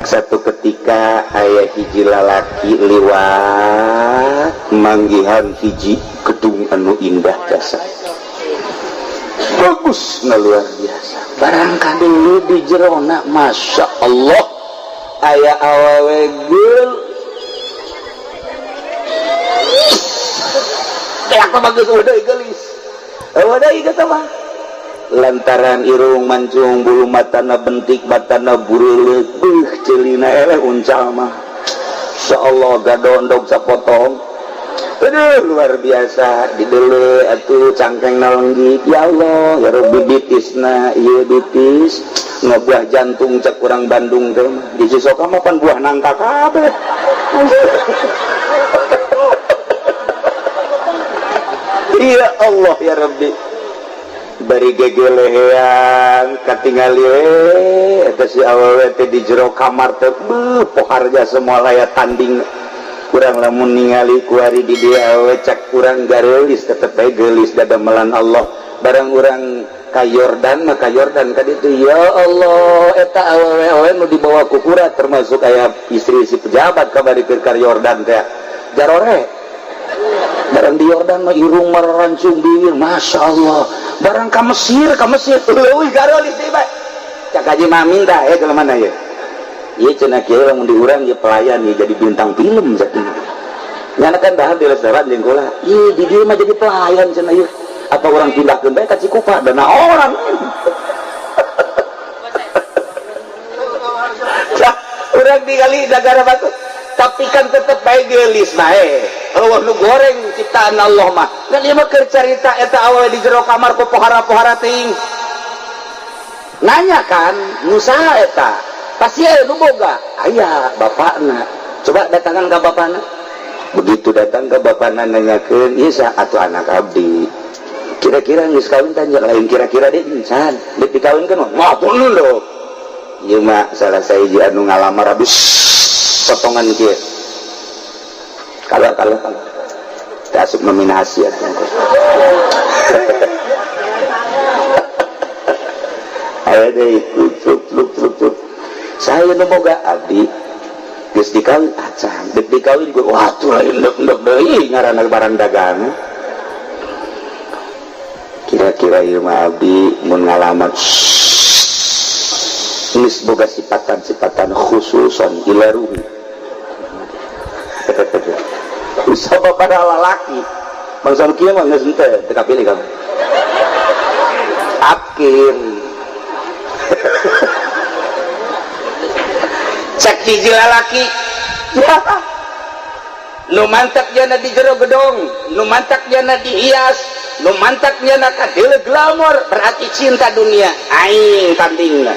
Satu ketika aya hiji lalaki liwat manggihan hiji gedung anu indah jasa bagus na luar biasa. Barangkali dulu di jerona, masya Allah, aya awewe geul kayak bagus udah gelis udah kata mah lantaran irung mancung bulu matana bentik matana bureuleuh beuh ceulina eleh uncal mah insyaallah gadondog sapotong. Aduh luar biasa didele atuh cangkeng nalenggik ya Allah ya Rabbi bitisna ieu bitis ngabuah jantung cek urang Bandung teh mah di Cisoka mah pan buah nangka kabeh. Ya Allah ya Rabbi bari gegelehean katingali we eta si awewe teh di jero kamar teh beuh poharja semua laya tanding. Kurang lamun ningali kuari di dieu awewe cak kurang gareulis tetep bae geulis dadamelan Allah. Barang urang ka Yordan mah ka Yordan ka ditu ya Allah eta awewe nu dibawa ku kura termasuk aya istri si pejabat kabari keur ka Yordan teh jarore. Barang di Yordan mah irung marancung bibir masya Allah. Barang ka Mesir leuwih gareulis deui bae. Cak haji Mamin tah aya jelema mana ye? Ieu cenah kieu lamun di urang ye pelayan ye jadi bintang film sakieu. Nyana kan dahar di restoran jeung kula. Ieu di dieu mah jadi pelayan cenah ieu. Apa urang pindahkeun bae ka Cikupa dana orang. Cak urang digali nagara batu. Tapi kan tetep bae geulis bae. Allah nu goreng ciptaan Allah mah. Kan ieu mah keur carita eta awewe di jero kamar ku pohara-pohara teuing. Nanya kan, nu saha eta? Pasti aya nu boga. Aya bapakna. Coba datangan ka bapakna. Begitu datang ke bapakna nanyakeun, ieu saha atuh anak abdi. Kira-kira geus kawin tanya lain kira-kira deui encan. Deuk dikawinkeun mah moal pun lho. Ieu mah salah sahiji anu ngalamar abis potongan kieu. Kalau kita asup nominasi atuh. Aya deui truk truk truk truk. Saya nu boga abdi geus dikawin acan, deuk dikawin gue wah tuh lain ndek-ndek deui ngaranna barang dagang. Kira-kira ieu mah abdi mun ngalamar geus boga sipatan-sipatan khususon ila ruhi. Usah pada lalaki bangsa nu kieu mah geus henteu teu kapilih kamu. Akhir cek hiji lalaki ya nu mantak jana di jero gedong, nu mantak jana dihias, nu mantak jana kadeuleu glamor, berarti cinta dunia aing tandingna.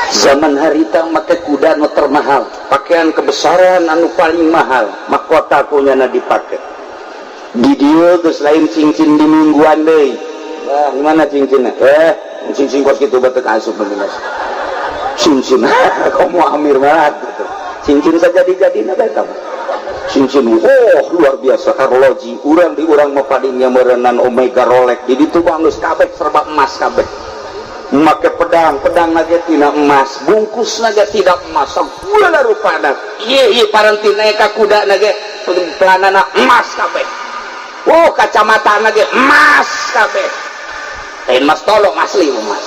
Zaman harita make kuda nu termahal, pakaian kebesaran anu paling mahal, mahkota kunyana dipake. Di dieu geus lain cincin di mingguan deui. Wah, gimana cincinna? Cincin kos kitu bae teu asup bener. Cincin, kamu amir banget gitu. Cincin saja dijadiin apa eta? Cincin, oh luar biasa karoloji. Urang di urang mah padingnya meureunan Omega Rolex. Di ditu mah geus kabeh serba emas kabeh. Make pedang, pedang lagi tina emas, bungkus lagi tidak emas, segala rupana. Ieu ieu parantina ka kuda lagi pelanana emas kabeh. Oh, kacamata lagi emas kabeh. Lain emas tolong asli emas.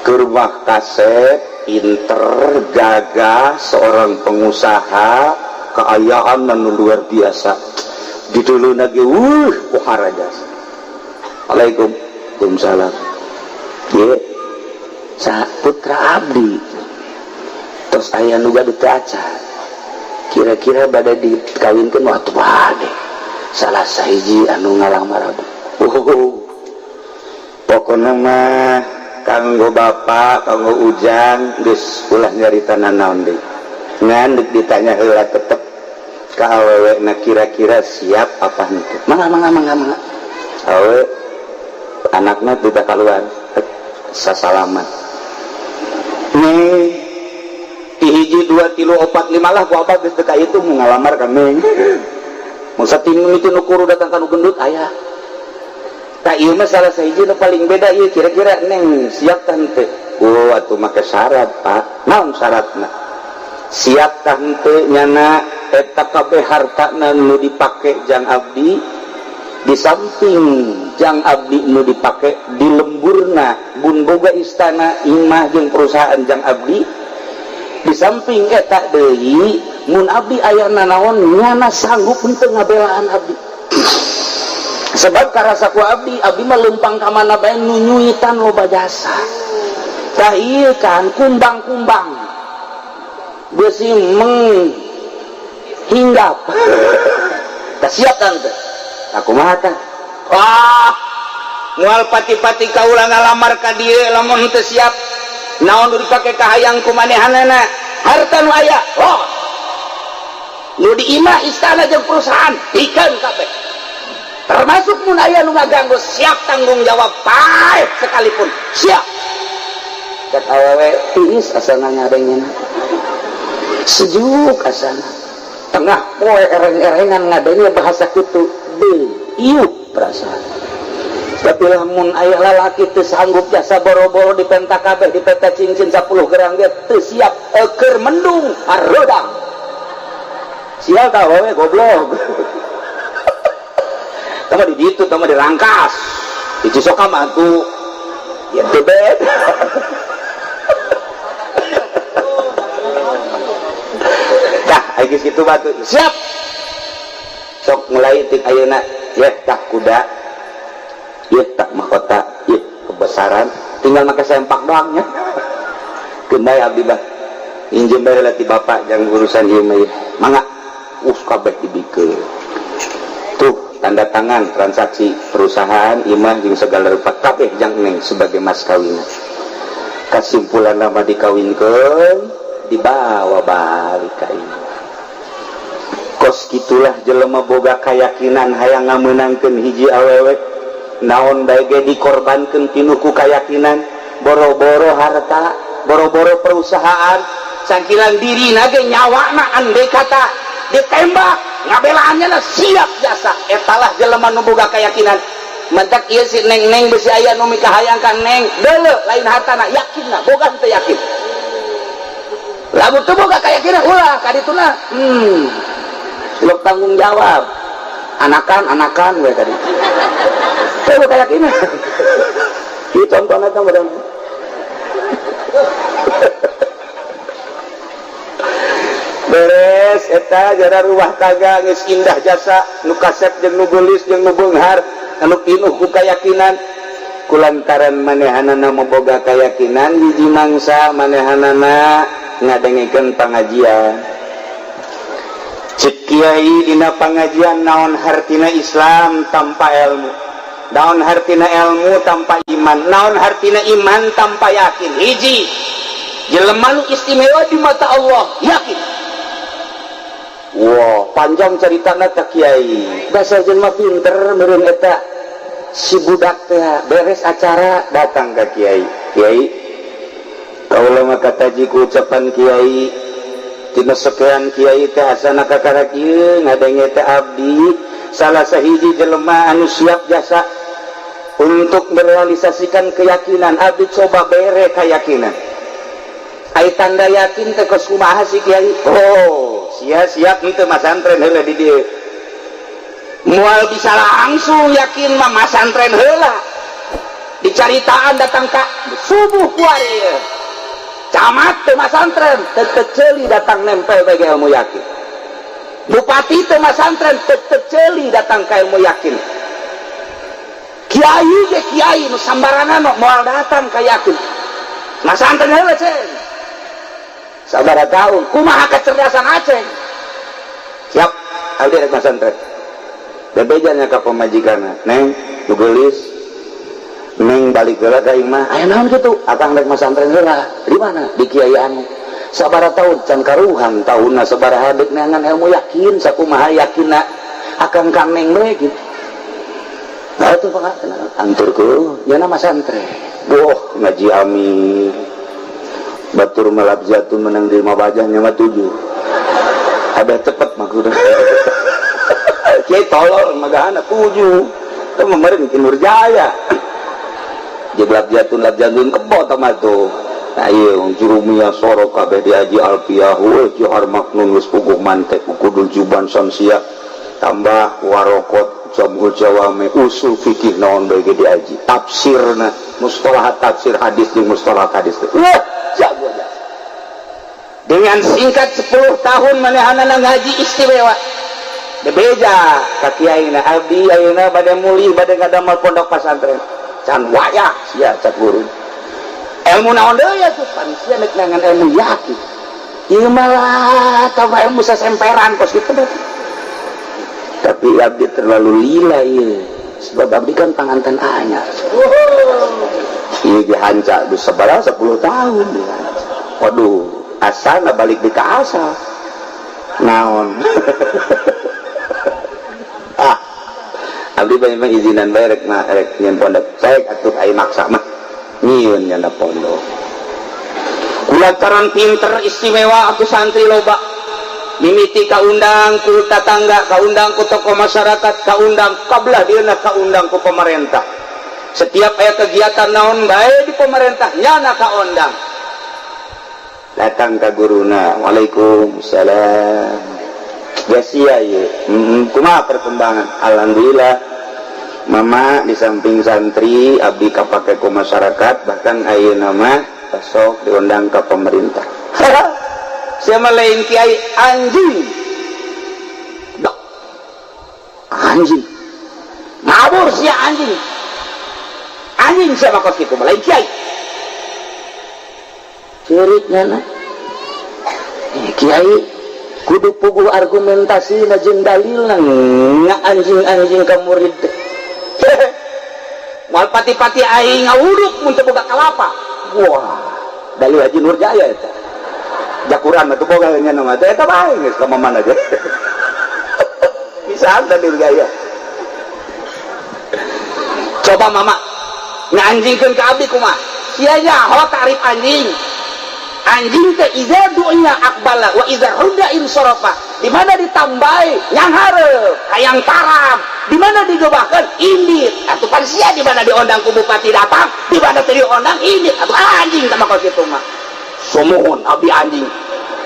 Ke rumah kasep Pinter, gagah, seorang pengusaha, keayaan anu luar biasa. Di dulu lagi, pohara jasa. Assalamualaikum. Waalaikumsalam. Ye, sa putra abdi. Terus aya nu gaduh teu acan. Kira-kira bade dikawinkeun waktu bade. Salah sahiji anu ngalamar abdi. Oh. Pokona mah kanggo bapak, kanggo ujang geus ulah nyarita nanaon deui. Ngan deuk ditanya heula tetep ka awewe na kira-kira siap apa henteu. Mangga, mangga, mangga, mangga. Awewe anakna tidak keluar sasalaman. Nih hiji, dua, tilu, opat, lima lah ku abah geus teu ka itu mau ngalamar kami. Masa tinu itu nu kuru datang ka nu gendut aya. Tak ieu mah salah sahiji nu paling beda ieu, kira-kira neng siap tah henteu? Oh, atuh make syarat, Pak. Naon syaratna? Siap tah henteu nyana eta kabeh hartana nu dipake jang abdi, di samping jang abdi nu dipake di lemburna bun boga istana, imah jeung perusahaan jang abdi, di samping eta deui mun abdi aya nanaon nyana sanggup henteu ngabelaan abdi? Sebab karasa ku abdi, abdi mah lempang ka mana bae nunyuitan loba jasa. Tah ieu kan kumbang-kumbang beusi meng hinggap. Tah siap tante? Aku mah tah. Wah, moal pati-pati kaula ngalamar ka dieu lamun teu siap. Naon nu dipake kahayang ku manehanana? Harta nu aya, oh. Nu di imah, istana jeung perusahaan, pikeun kabeh. Termasuk mun aya nu ngaganggu siap tanggung jawab paeh sekalipun. Siap. Cek awewe tiis asana ngadengena. Sejuk asana. Tengah poe ereng-erengan ngadenge bahasa kitu, deui iup perasaan. Tapi lamun aya lalaki teu sanggup jasa, boro-boro dipenta kabeh, dipenta cincin 10 gram ge teu siap, keur mendung arodang. Sial tah awewe goblok. Tama di ditu, tama dirangkas. Di Cisoka mah tuh ya teu bed. Tah, aya geus kitu batu. Siap. Sok mulai tik ayeuna ya tah kuda. Ya tah mahkota, ya kebesaran, tinggal make sempak doang nya. Keun bae abdi bah. Injem bae heula ti bapak jang urusan ieu mah ieu. Mangga. Us kabeh dibikeun. Tuh tanda tangan transaksi perusahaan imah jeung segala rupa kabeh jang neng sebagai mas kawin. Kesimpulan nama dikawinkeun dibawa balik ka imah. Kos kitulah jelema boga keyakinan hayang ngamenangkeun hiji awewe, naon bae ge dikorbankeun pinuh ku keyakinan, boro-boro harta, boro-boro perusahaan, sangkilan diri nage nyawana andai kata ditembak ngabelaannya lah siap jasa. Etalah jelema nu boga keyakinan. Mentak ieu si neng-neng besi aya nu mikahayang ka neng deuleu lain hartana, yakinna boga teu yakin. Lamun teu boga keyakinan ulah ka dituna. Silok tanggung jawab. Anakan-anakan we tadi. Teu boga keyakinan. Ieu contohna teh badan. Beres eta jara rumah tangga geus indah jasa nu kasep jeung nu geulis jeung nu beunghar anu pinuh ku kayakinan. Kulantaran manehanana boga kayakinan hiji mangsa manehanana ngadengekeun pangajian. Cek kiai dina pangajian naon hartina Islam tanpa ilmu, naon hartina ilmu tanpa iman, naon hartina iman tanpa yakin. Hiji jelema nu istimewa di mata Allah yakin. Wah, panjang ceritana ka kiai. Dasar jelema pinter meureun eta si budak teh beres acara datang ka kiai. Kiai, kaula mah kataji ku ucapan kiai tina sekian kiai teh asana kakara kieu ngadenge teh abdi salah sahiji jelema anu siap jasa untuk merealisasikan keyakinan. Abdi coba bere keyakinan. Ai tanda yakin teh kos kumaha sih kiai? Oh, sia siap henteu masantren heula di dieu. Moal bisa langsung yakin mah masantren heula. Dicaritaan datang ka subuh kuari. Camat teu masantren, teu ceuli datang nempel bae ilmu yakin. Bupati teu masantren, teu ceuli datang ka ilmu yakin. Kiai ge kiai nu sambarangan moal datang ka yakin. Masantren heula, ceng. Sabaraha tahun, kumaha kecerdasan Aceng? Siap, abdi rek masantren. Bebejanya ka pamajikanna, "Neng, nu geulis, Neng, balik heula ka imah." "Aya naon kitu?" "Akang rek masantren heula." "Di mana?" "Di kiai anu." "Sabaraha tahun?" "Can karuhan tahunna sabaraha, dek neangan ilmu yakin, sakumaha yakinna akang ka Neng we gitu." Nah, itu anturku, ya nama santren. Wah, ngaji amin. Batur melap jatuh menang di lima bajahnya mah tujuh. Ada cepet mah kudu. Kiai tolol magahana tujuh. Itu memarin ki Nurjaya. Jeblak jatun lap jatun kebo tama tuh. Nah iya, jurumiyah soro kabeh diaji alpiyah, we johar maknun geus puguh mantek kudul juban samsia tambah warokot jamul jawame usul fikih naon bae ge diaji, tafsirna, mustalahat tafsir hadis jeung mustalahat hadis. Wah, jago jasa. Dengan singkat 10 tahun manehanana ngaji istimewa. Bebeja ka kiaina, "Abdi ayeuna bade mulih, bade ngadamel pondok pesantren." "Can wayah sia," cak guru. "Ilmu naon deui atuh?" "Pan sia nek neangan ilmu yakin. Ieu malah tambah ilmu sasemperan kos kitu berarti." "Tapi abdi terlalu lila ieu, sebab abdi kan panganten anyar." Ieu dihanca geus sabaraha 10 tahun dihanca. Waduh, asana balik di ka asal. Naon? Ah, abdi banyak izinan bae rek mah rek nyieun pondok. Saek atuh, ai maksa mah. Nyieun nyanda pondok. Kulantaran pinter istimewa aku santri loba. Mimiti kaundang ku tatangga, kaundang ku tokoh masyarakat, kaundang kabelah dieuna, kaundang ku pemerintah. Setiap aya kegiatan naon bae di pemerintah nyana kaundang. Datang ka guruna, "Waalaikumsalam. Gasia ye, kumaha perkembangan?" "Alhamdulillah, Mama, di samping santri abdi kapake ku masyarakat, bahkan ayeuna mah sok diundang ke pemerintah." "Siapa lain kiai, anjing. Dok. Anjing. Ngabur sia, anjing. Anjing siapa kos kitu, lain kiai." Ceuriknya na. Eh, kiai kudu puguh argumentasi na jeung dalilna, anjing-anjing ka murid teh. Moal pati-pati aing ngawuduk mun teu boga kalapa. Wah, dalil Haji Nurjaya eta. Jakuran atuh boga nya nama teh eta bae geus ka mana aja. Bisa dalil gaya. Coba Mama nganjingkeun ka abdi kumaha? Sia nyaho tarif anjing. Anjing teh iza dunya aqbala wa iza rudda insarafa. Di mana ditambai yang hareup, hayang tarab. Di mana digebahkeun indit. Atuh pan sia di mana diondang ku bupati datang, di mana teu diondang indit. Atuh anjing tah kos kitu mah. Sumuhun, abdi anjing.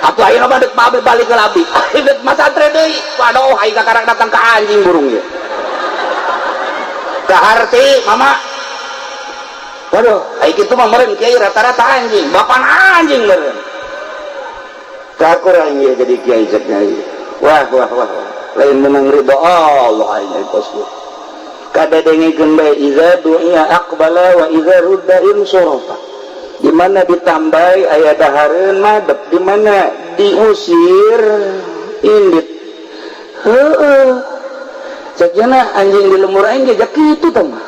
Atuh ayeuna mah deuk babe balik ke abdi. Deuk masantren deui. Waduh, aing kakarak datang ka anjing burung ieu. Kaharti, Mama. Waduh, aing kitu mah meureun kiai rata-rata anjing, bapak anjing meureun. Kakurang ieu jadi kiai cek nyai. Wah, wah, wah, wah. Lain menang ridho Allah aing kos kieu. Kada dengekeun bae, iza du'a aqbala wa iza rudda insarafa. Di mana ditambai aya dahareun madep, di mana diusir indit. Heeh. Cek anjing di lemur aing ge kitu tah mah.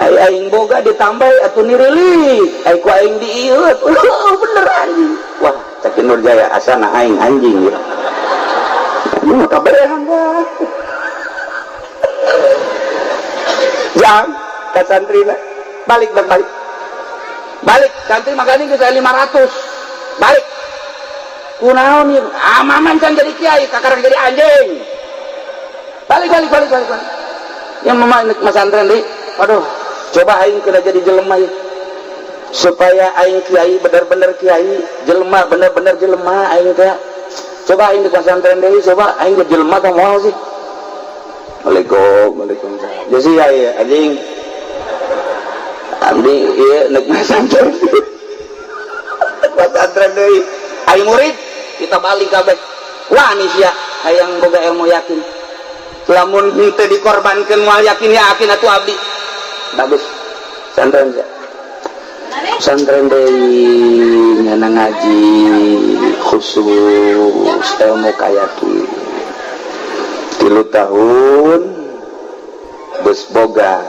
Ai aing boga ditambai atuh nirilik, ai ku aing diiut. Bener anjing. Wah, cek Nurjaya asana aing anjing ya. Ini mah kabehan dah. Jang, ka santrina. Balik, balik, balik. Balik, santri magani geus 500. Balik. Kunaon ieu? Ah, maman can jadi kiai, kakarang jadi anjing. Balik, balik, balik, balik, balik. Yang mama masantren deui. Waduh, coba aing kena jadi jelema ya. Supaya aing kiai bener-bener kiai, jelema bener-bener jelema aing teh. Coba aing di pesantren deui, coba aing jadi jelema tah moal sih. Waalaikum, waalaikumsalam. Jadi ya, ya anjing. Abdi ieu nek masantren. Pesantren deui. Ayo murid, kita balik kabeh. Wah, sia hayang boga ilmu yakin. Lamun henteu dikorbankeun moal yakin yakin atuh abdi. Bagus. Santren sia. Pesantren deui, nyana ngaji khusus ilmu kayakin. 3 tahun geus boga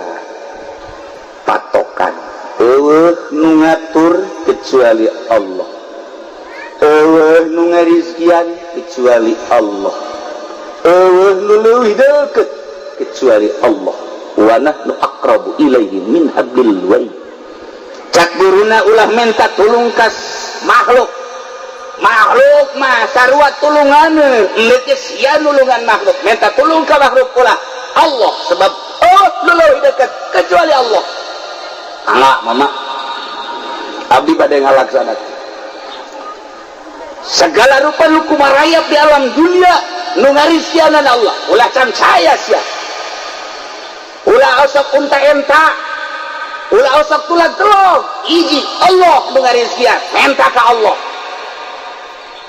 patokan. Euweuh nu ngatur kecuali Allah, euweuh nu ngarizkian kecuali Allah, euweuh nu leuwih deukeut kecuali Allah. Wa nahnu aqrabu ilaihi min hablil warid. Cak guruna, ulah minta tulung kas makhluk, makhluk mah sarua tulungan. Geus sia nulungan makhluk, minta tulung ka makhluk ulah, Allah, sebab oh nu leuwih deukeut kecuali Allah. Mangga, mama, abdi bade ngalaksanakeun segala rupa nu kumarayap di alam dunia, nu ngarizkianan Allah. Ulah cancaya sia, ulah osok unta enta, ulah osok tulang telok. Hiji Allah nu ngarizkian, menta ka Allah.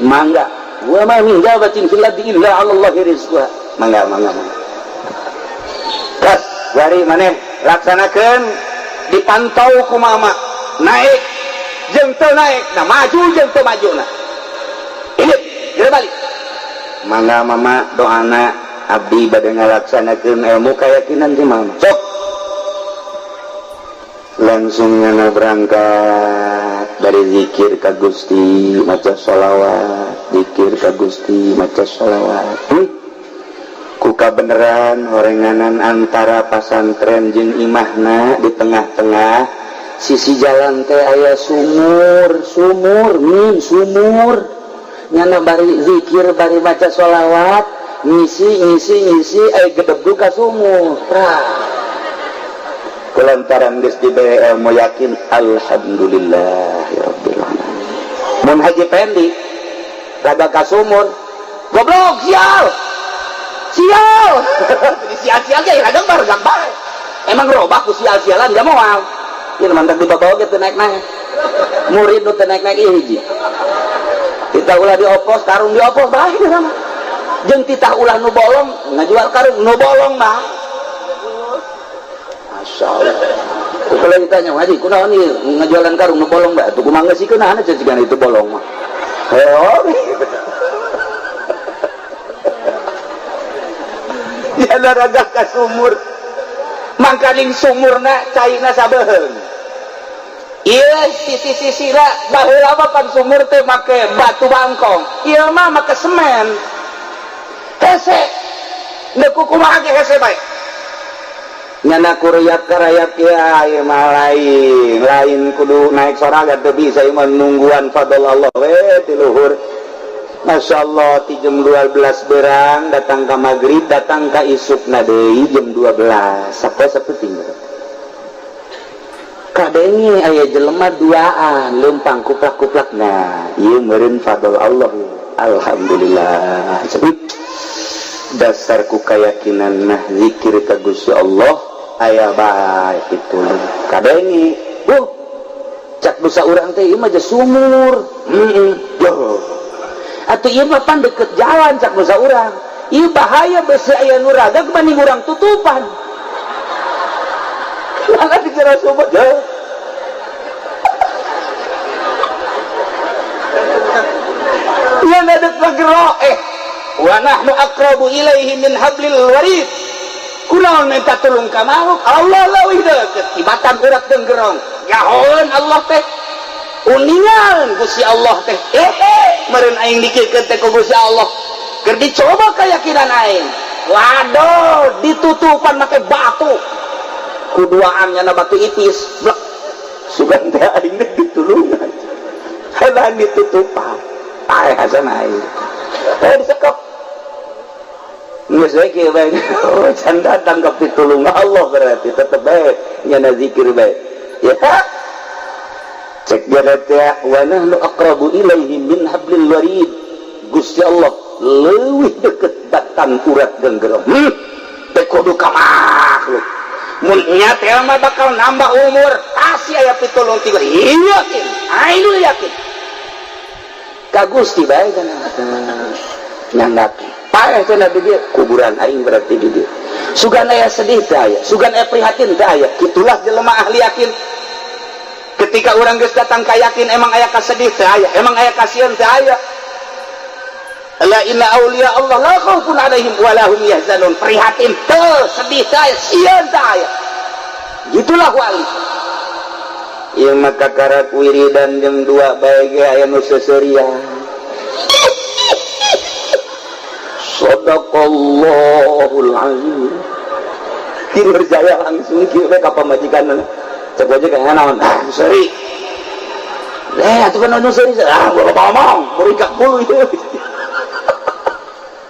Mangga. Wa ma min dabbatin fil ardi illa 'ala Allahi rizquha. Mangga, mangga, mangga. Gas bari maneh laksanakeun, dipantau ku mama, naik jeung teu naik, nah maju jeung teu maju. Nah ini geura balik. Mangga, mama, doana, abdi bade ngalaksanakeun ilmu keyakinan ti mama. Sok langsung nyana berangkat dari zikir ka Gusti, maca sholawat, zikir ka Gusti, maca sholawat. Ku kabeneran horenganan antara pasantren jeung imahna di tengah-tengah sisi jalan teh aya sumur, sumur min sumur. Nyana bari zikir, bari maca sholawat, ngisi ngisi ngisi, aya gedebuk ka sumur. Kulantaran geus dibere ilmu yakin, alhamdulillah ya rabbil alamin. Mun Haji Pendi rada ka sumur, goblok, sial sial, sial-sial ge rada baregang bae. Emang robah ku sial-sialan gak moal. Ieu mantap dibawa ge teu naik-naik. Murid nu teu naik-naik ieu hiji. Kita ulah diopos, karung diopos bae sama. Jeung titah ulah nu bolong, ngajual karung nu bolong mah. Masya Allah. Kalau ditanya, "Haji, kunaon ieu ngajualan karung nu bolong bae?" Atuh kumaha geus kunaon cicigan itu bolong mah. Heo. Ya raga ka sumur. Mangkaning sumurna caina sabeheung. Iya, sisi-sisi baheula mah pan sumur teh make batu bangkong. Ieu mah make semen. Hese. Deuk kumaha ge hese bae. Nyana kuruyap karayap ya, ieu mah lain, lain kudu naik sorangan teu bisa, ieu mah nungguan fadl Allah we ti luhur. Masya Allah, ti jam 12 berang datang ke maghrib, datang ke isuk deui jam 12 sampai saeutik. Kadenge aya jelema duaan lempang kuplak-kuplak. Nah, ieu meureun fadl Allah. Alhamdulillah. Dasar ku keyakinan, nah zikir ka Gusti Allah aya bae itu. Kadenge, cak dosa urang teh, ieu mah sumur. Heeh. Atau ieu mah pan deket jalan, cak dosa urang. Ieu bahaya, besi aya nu ragag banding urang tutupan. Mana dikira sumur jauh. Ya nadek ngagero wa nahnu aqrabu ilaihi min hablil warid. Kunaon minta tulung ka makhluk? Allah leuwih deukeut tibatan urat denggerong. Nyahoeun Allah teh, uningan Gusti Allah teh, meureun aing dikirkeun teh ku Gusti Allah keur dicoba keyakinan aing. Waduh, ditutupan make batu kuduaan, nyana batu ipis blek. Sugan teh aing teh ditulungan halah ditutupan, paeh hasan aing disekep. Geus we kieu bae. Oh, can datang ke pitulung Allah, berarti tetep bae nyana zikir bae. Ya. Cek dia teh, wa nahnu aqrabu ilaihi min hablil warid. Gusti Allah leuwih deket batang urat genggerong. Teh kudu ka makhluk. Mun nya teh mah bakal nambah umur, pasti aya pitulung tiga. Yakin. Aing yakin. Ka Gusti bae cenah. Nyandak. Paeh cenah di dieu, kuburan aing berarti di dieu. Sugan aya sedih teh aya, sugan aya prihatin teh aya. Kitulah jelema ahli yakin. Ketika urang geus datang ka yakin, emang aya kasedih teh aya, emang aya kasieun teh aya. La inna auliya Allah la khaufun alaihim wa lahum yahzanun. Prihatin teu, sedih teh aya, sieun teh aya. Gitulah wali. Ieu mah kakarak wiridan jam 2 bae ge aya nu seuseurian. Sadaqallahul azim. Tidur jaya langsung kieu we ka pamajikan. Cek aja kayak naon, ah seri. Eh, atuh kan nu seri. Ah, gua ngomong, muringkak bulu ieu.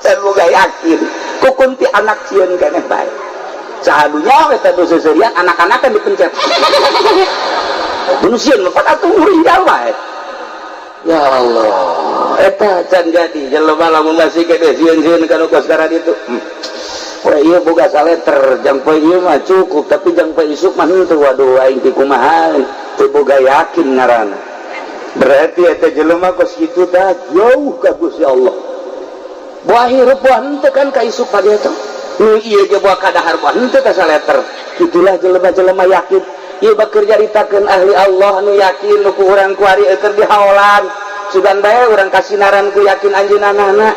Saya boga yakin, kukun ti anak sieun keneh bae. Sahadunya eta nu seuserian anak-anak kan dipencet. Nu sieun mah atuh muringkak bae. Ya Allah, eta can jadi jelema lamun masih kene sieun-sieun kana kos itu. Wah, ieu boga saleter, jang poe ieu mah cukup, tapi jang poe isuk mah henteu, waduh aing ti kumaha, teu boga yakin ngaranna. Berarti eta jelema kos kitu tah jauh ka Gusti Allah. Buah hirup buah henteu kan ka isuk pagi eta. Nu ieu ge buah kadahar buah henteu ka saleter. Itulah jelema-jelema yakin. Ieu bakeur nyaritakeun ahli Allah nu yakin nu ku urang kuari keur dihaolan. Sugan bae urang kasinaran ku yakin anjeunna.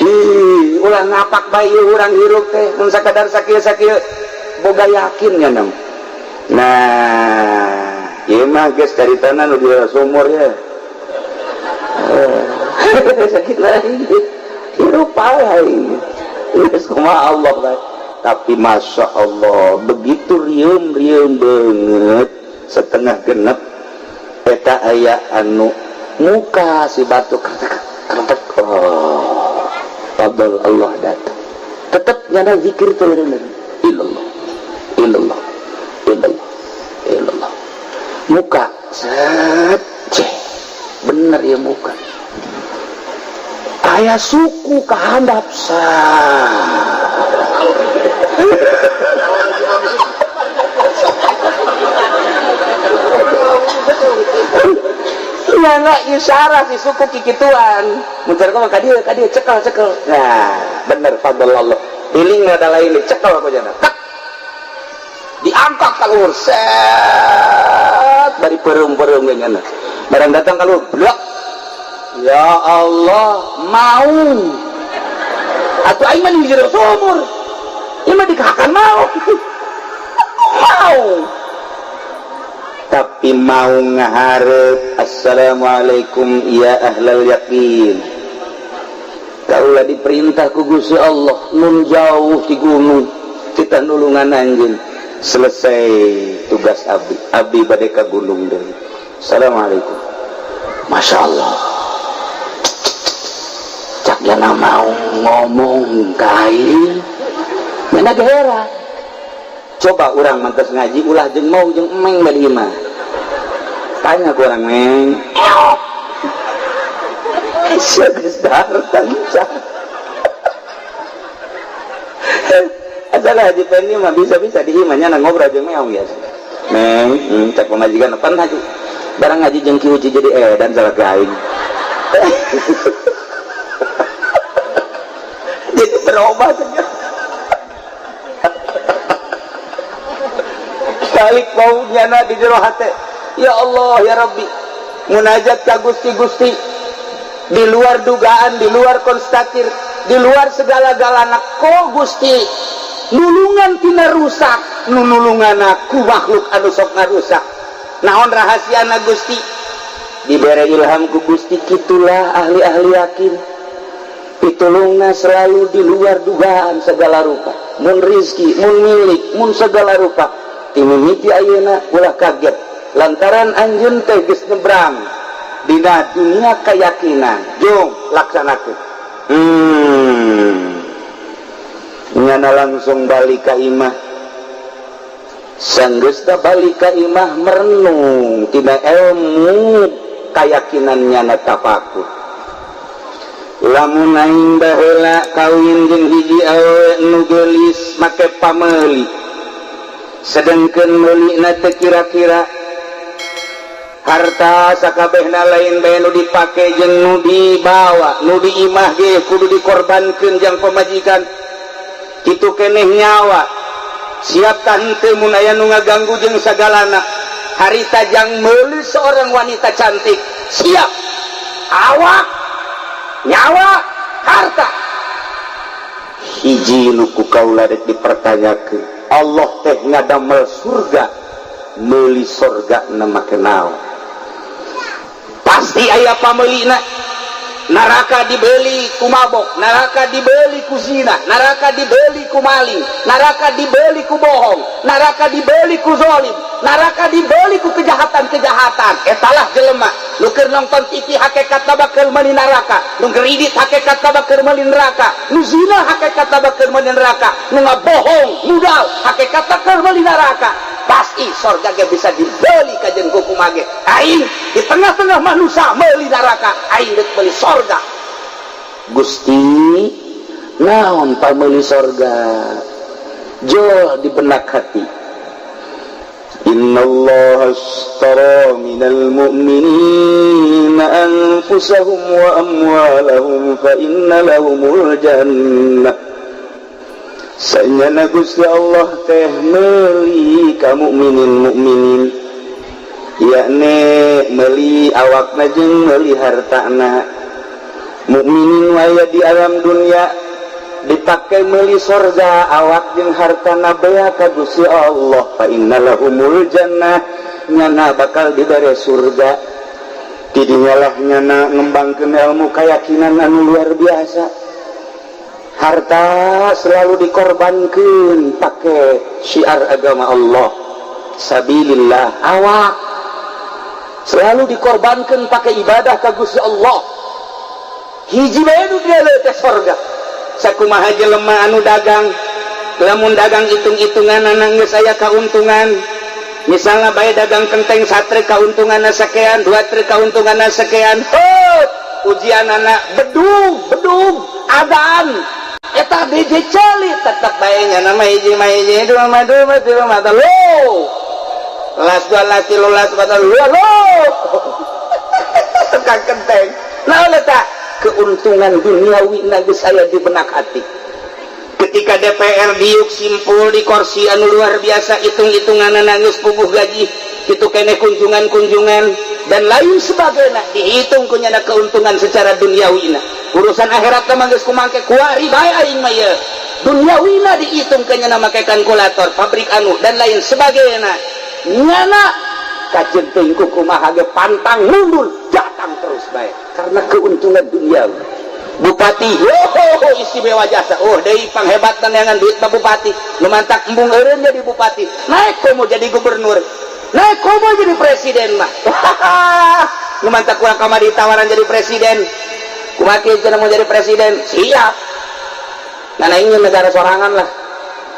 Ih, ulah ngapak bae ieu urang hirup teh mun sakadar sakieu-sakieu boga yakin nya nam. Nah, ieu mah geus caritana nu di sumur ya. Sakit lagi. Hirup bae. Geus kumaha Allah bae. Tapi masya Allah begitu rieum-rieum banget setengah genep eta aya anu muka si batu kertek, oh fadl Allah datang tetep nyana zikir tuh illallah illallah illallah illallah muka set ceh bener ya muka aya suku kahandap sah. Nyana isyarat si suku kikituan muncar kok ka dieu cekel cekel. Nah bener fadl Allah hiling ada lain cekel ku jana tak diangkat ka luhur set bari pereum-pereum ge nyana barang datang ka luhur blok ya Allah mau atuh aing mah di jero sumur ieu mah dikahakan mau mau tapi mau ngaharep assalamualaikum ya ahlal yakin kaulah diperintah ku Gusti Allah nun jauh di gunung kita nulungan anjeun selesai tugas abdi abdi bade ka gunung deui assalamualaikum masya Allah cak jana mau ngomong kain mana gera coba orang mantas ngaji ulah jeung mau jeung emeng bari mah tanya ku orang meng sia geus dahar asal haji Pendi mah bisa-bisa di imah nya ngobrol jeung meong biasa meng cak pamajikan pan haji barang ngaji jeung Ki Uci jadi edan salah ke aing jadi berubah saja balik mau nyana di jero hate ya Allah ya Rabbi munajat ka Gusti Gusti di luar dugaan, di luar konstatir, di luar segala-galana ko Gusti nulungan tina rusak nulungan aku makhluk anu sok ngarusak naon rahasiana Gusti dibere ilham ku Gusti kitulah ahli-ahli yakin pitulungna selalu di luar dugaan segala rupa mun rizki, mun milik, mun segala rupa timimiti ayeuna ulah kaget lantaran anjeun teh geus nyebrang dina dunia keyakinan jung laksanakeun nyana langsung balik ka imah sanggeusna balik ka imah merenung tina ilmu keyakinan nyana tafakur lamun aing baheula kawin jeung hiji awewe nu geulis make pameuli sedangkeun meulina teh kira-kira Harta sakabehna lain bae nu dipake jeung nu dibawa. Nu di imah ge kudu dikorbankeun jang pamajikan. Kitu keneh nyawa, siap tah henteu mun aya nu ngaganggu jeung sagalana. Harita jang meuli seorang wanita cantik, siap awak, nyawa, harta. Hiji nu ku kaula rek dipertanyakeun, Allah teh ngadamel surga, meuli surga na make naon? Pasti aya pameulina. Neraka dibeli ku mabok, neraka dibeli ku zina, neraka dibeli ku maling, neraka dibeli ku bohong, neraka dibeli ku zolim, neraka dibeli ku kejahatan-kejahatan. Etalah jelema nu keur nonton TV hakikatna bakal meuli neraka, nu ngridit hakikatna bakal meuli neraka, nu zina hakikatna bakal meuli neraka, nu ngabohong mudal hakikatna keur meuli neraka. Pasti sorga ge bisa dibeli kajen kumaha ge. Aing di tengah-tengah manusia meuli neraka, aing dek meuli sorga. Gusti, naon pameli sorga? Jol di benak hati. Innallaha ashtara minal mu'minina anfusahum wa amwalahum fa inna lahumul jannah. Sanyana Gusti Allah teh meuli ka mukminin mukminin, yakni meuli awakna jeung meuli hartana. Mukminin waya di alam dunia dipakai meuli sorga, awak jeung hartana bea ka Gusti Allah. Fa innalahumul jannah, nyana bakal dibere surga. Tidinyalah nyana ngembangkeun ilmu keyakinan anu luar biasa. Harta selalu dikorbankan pakai syiar agama Allah, sabilillah. Awak selalu dikorbankan pakai ibadah ka Gusti Allah. Hiji bae nu dia teh sorga. Sakumaha jelema anu dagang, lamun dagang hitung-hitungan geus aya kauntungan. Misalnya bae dagang kenteng satruk, kauntungan sekian, dua truk kauntungan sekian. Hot, ujian anak bedug bedug adan eta DJ celi, tetep bae nya nama hiji mah hiji, dua mah dua, tilu mah telu, las dua, las tilu, las empat, lo lo tukang kenteng. Nah, letak keuntungan duniawi geus aya di benak hati. Ketika DPR diuk simpul di kursi anu luar biasa, hitung-hitungan nangis puguh gaji itu kene, kunjungan-kunjungan dan lain sebagainya, dihitung kunyana keuntungan secara duniawi. Urusan akhirat mah geus kumangke, kuari bae aing mah ye. Duniawina dihitung kenyana make kalkulator pabrik anu dan lain sebagainya. Nyana kajeun teuing kumaha ge pantang mundur, datang terus bae karena keuntungan duniawi. Bupati, oh, istimewa jasa, oh deui panghebatan neangan duit mah bupati. Nu mantak embung eureun jadi bupati, naik komo jadi gubernur, naik komo jadi presiden mah. Nu mantak kurang kamari tawaran jadi presiden, kumaha kieu cenah, mau jadi presiden siap. Nah, ingin negara sorangan lah,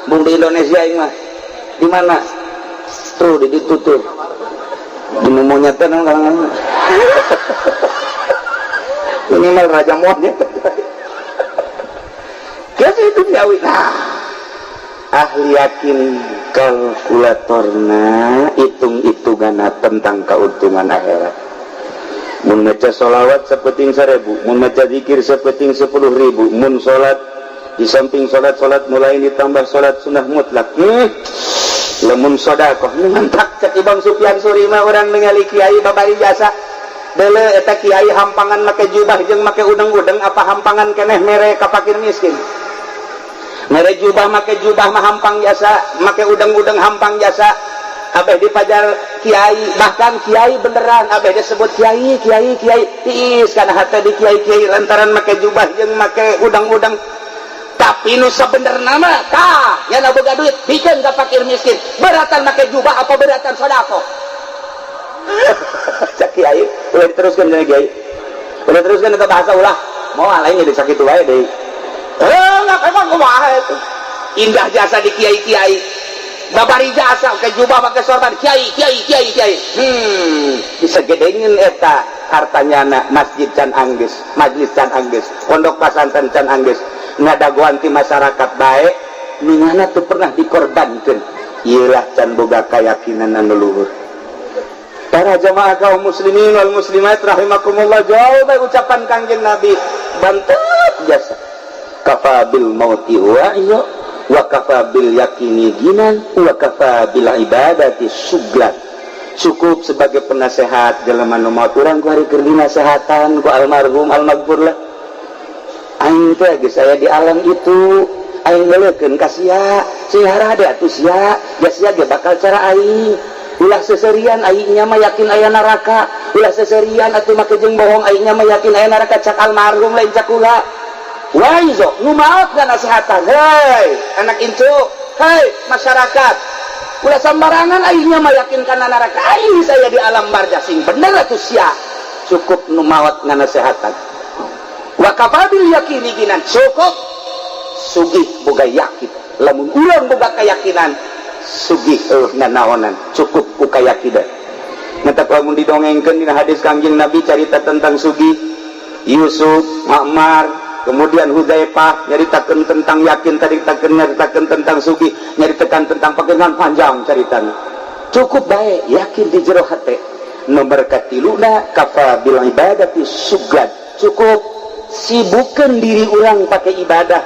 bung di Indonesia ini mah. Di mana tuh? Di ditu tuh, di monyet teh. Minimal raja monyet. Biasa itu duniawi. Nah, ahli yakin kalkulatorna, hitung-hitungan tentang keuntungan akhirat. Mun maca sholawat sapeting 1000, mun maca zikir sapeting 10.000, mun sholat di samping sholat-sholat mulai ditambah sholat sunnah mutlak, lamun sodakoh mantak. Cek Imam Sufyan Tsuri mah, urang ningali kiai babari jasa dele, eta kiai hampangan make jubah jeung make udeng-udeng apa hampangan keneh mere ka fakir miskin? Mere jubah, make jubah mah hampang jasa, make udeng-udeng hampang jasa. Abeh dipajar kiai, bahkan kiai beneran abeh disebut kiai, kiai, kiai. Tiis karena hati di kiai kiai lantaran make jubah jeung make udang-udang. Tapi nu sabenerna mah tah nya boga duit bikin ka fakir miskin, beratan make jubah apa beratan sodako? Cak kiai ulah diteruskan. Jadi kiai ulah teruskan itu bahasa, ulah mau lain jadi sakit wae deui. Eh, nggak, emang kumaha itu indah jasa di kiai kiai babari jasa ke jubah pakai sorban, kiai kiai kiai kiai. Bisa gedengin eta hartanya anak masjid can angges, majlis can angges, pondok pasantren can angges, ngadagoan ti masyarakat baik. Ningana tuh pernah dikorbankan. Iyalah, can boga keyakinan anu luhur. Para jamaah kaum muslimin wal muslimat rahimakumullah, jauh baik ucapan Kangjeng Nabi, bantep jasa. Kafa bil mauti wa wa kafa bil yakini ginan wa kafa bil ibadati suglan. Cukup sebagai penasehat jelema nu maot. Urang ku hari keur dinasehatan ku almarhum almaghfur lah. Aing teh geus aya di alam itu, aing ngeulekeun ka sia, sing harade atuh sia, ja sia ge bakal cara aing. Ulah seserian, aingnya mah yakin aya neraka. Ulah seserian atuh make jeung bohong, aingnya mah yakin aya neraka. Cak almarhum, lain cak kula. Waizo nu maot nasehatan, hei anak incu, hei masyarakat, ulah sembarangan, aingnya mah yakin kana neraka, aing saya di alam barzah, sing bener atuh sia. Cukup nu maot nganasehatan. Wa kafabil yakini ginan, cukup sugih boga yakin. Lamun urang boga keyakinan, sugih eueuh nanaonan, cukup ku kayakinan. Matak lamun didongengkeun dina hadis Kangjeng Nabi, carita tentang sugih Yusuf, Ma'mar, kemudian Huzaifah, nyaritakeun tentang yakin tadi, takeun nyaritakeun tentang sugih, nyaritakeun tentang pagengan, panjang caritana. Cukup baik yakin di jero hate. Nomor katiluna, kafa bil ibadati sugad, cukup sibukkan diri urang pakai ibadah.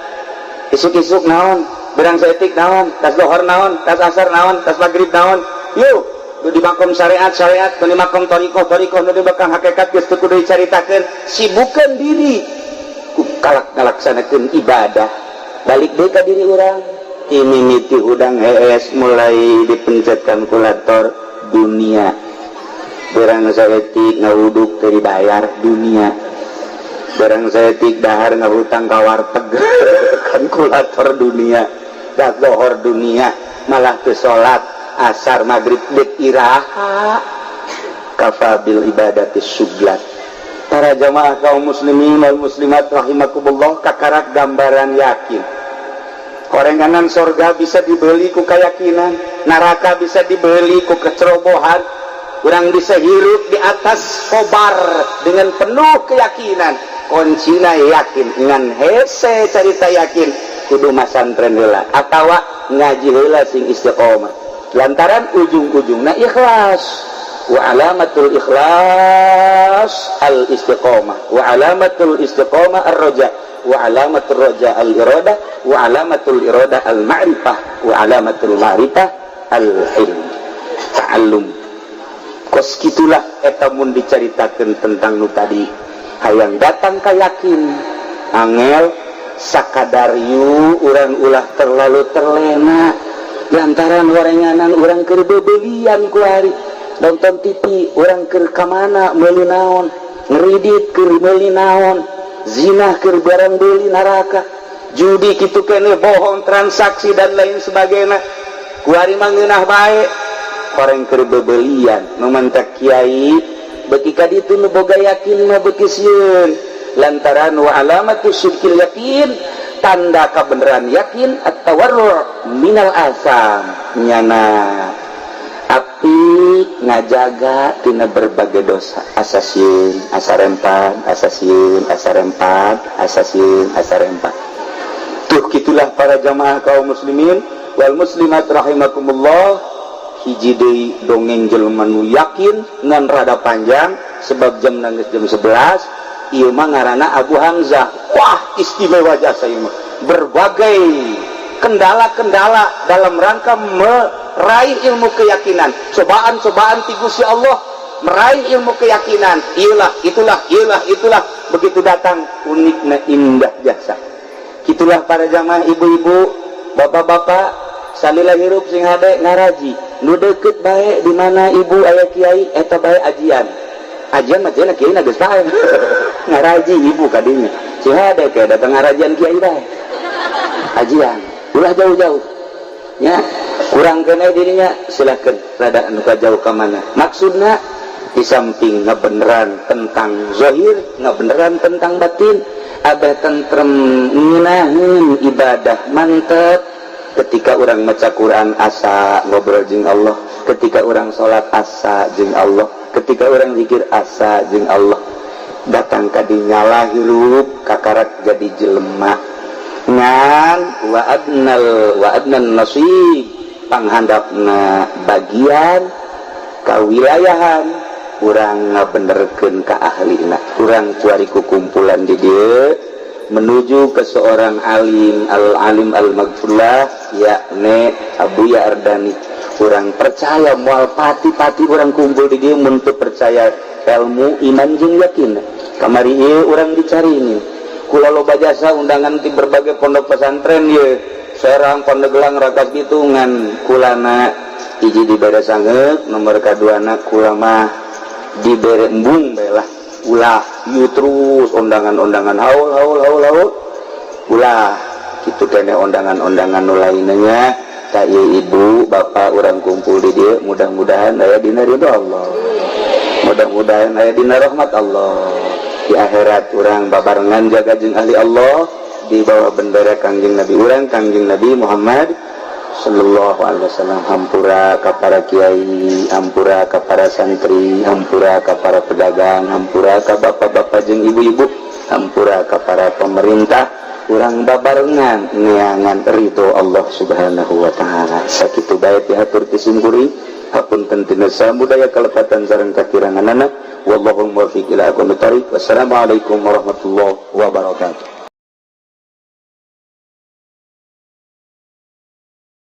Isuk-isuk naon, berang saeutik naon, tas lohor naon, tas asar naon, tas maghrib naon. Yuk nu di makom syariat syariat, nu di makom torikoh torikoh, nu di makom hakikat geus teu kudu dicaritakeun. Sibukkan diri ku kalak ngalaksanakeun ibadah. Balik deui ka diri urang, ini miti udang hees mulai dipencet kalkulator dunia, berang saeutik ngawuduk teu dibayar dunia, barang saeutik dahar ngahutang ka warteg kalkulator dunia, dah lohor dunia, malah ke salat asar maghrib dek iraha. Kafa bil ibadati suglat. Para jamaah kaum muslimin wal muslimat rahimakumullah, kakarak gambaran yakin. Korenganan sorga bisa dibeli ku keyakinan, neraka bisa dibeli ku kecerobohan. Kurang bisa hirup di atas kobar dengan penuh keyakinan. Kuncina yakin. Ngan hese carita yakin, kudu masantren heula atawa ngaji heula sing istiqomah, lantaran ujung-ujungna ikhlas. Wa alamatul ikhlas al istiqomah, wa alamatul istiqomah ar-roja, wa alamatul roja al iradah, wa alamatul iradah al ma'rifah, wa alamatul ma'rifah al ilm ta'allum. Kos kitulah eta mun dicaritakeun tentang nu tadi, hayang datang ka yakin angel sakadar. Yu urang ulah terlalu terlena, lantaran warenganan urang keur bebelian ku hari, nonton TV urang keur kamana, meuli naon, ngeridit keur meuli naon, zina keur barang beli neraka, judi kitu kene, bohong, transaksi, dan lain sebagainya. Kuari mah ngeunah bae orang keur bebelian. Nu mantak kiai beki ka ditu, nu boga yakin mah beki sieun, lantaran wa alamatu sidqil yakin, tanda kebenaran yakin, at-tawarru minal asam, nyana api ngajaga tina berbagai dosa. Asa sieun asa rempan, asa sieun asa rempan, asa sieun asa rempan. Tuh, gitulah para jamaah kaum muslimin wal muslimat rahimakumullah. Hiji deui dongeng jelema nu yakin, ngan rada panjang sebab jam nangis jam 11. Ieu mah ngaranna Abu Hamzah. Wah, istimewa jasa ieu mah. Berbagai kendala-kendala dalam rangka meraih ilmu keyakinan, cobaan-cobaan ti Gusti Allah meraih ilmu keyakinan, iyalah, itulah, iyalah, itulah, begitu datang uniknya, indah jasa. Itulah para jamaah, ibu-ibu, bapak-bapak, salila hirup sing hade ngaraji nu deket bae. Di mana ibu aya kiai eta bae, ajian ajian mah cenah kiai geus pae ngaraji ibu kadinya. Sing hade kayak datang ngarajian kiai bae, ajian ulah jauh-jauh nya, kurang kena dirinya, silahkan rada anu jauh ke mana. Maksudna di samping ngebeneran tentang zahir, ngebeneran tentang batin, ada tentrem, ngeunaheun ibadah mantep. Ketika orang maca Quran asa ngobrol jeung Allah, ketika orang sholat asa jeung Allah, ketika orang zikir asa jeung Allah, datang ka dinyala hirup kakarak jadi jelema. Ngan wa adnal wa adnan nasib, panghandapna bagian. Kawilayahan urang ngabenerkeun ka ahlina. Urang kuari ku kumpulan di dieu menuju ke seorang alim, al alim al maghfurlah, yakni Abuya Ardani. Urang percaya moal pati-pati urang kumpul di dieu mun teu percaya ilmu, iman jeung yakin. Kamari ieu urang dicari ini kula loba jasa undangan di berbagai pondok pesantren ye, Serang, Pandeglang, Rangkas Bitung. Kulana hiji dibere sangeuk, nomor kaduana kula mah dibere embung bae lah. Ulah ieu terus undangan-undangan haul, haul, haul, haul, ulah kitu kene undangan-undangan nu lainnya. Tak ieu ibu bapak urang kumpul di dieu mudah-mudahan aya dina ridho Allah, mudah-mudahan aya dina rahmat Allah. Di akhirat urang babarengan jaga jeung ahli Allah di bawah bendera Kangjeng Nabi urang, Kangjeng Nabi Muhammad Sallallahu Alaihi Wasallam. Hampura ka para kiai, hampura ka para santri, hampura ka para pedagang, hampura ka bapak-bapak jeung ibu-ibu, hampura ka para pemerintah. Urang babarengan neangan ridho Allah Subhanahu wa Ta'ala. Sakitu bae pihatur ti simkuring, hapunten tina samudaya kalepatan sareng kakiranganana. Wallahu muwaffiq ila aqwamit thoriq. Wassalamualaikum warahmatullahi wabarakatuh.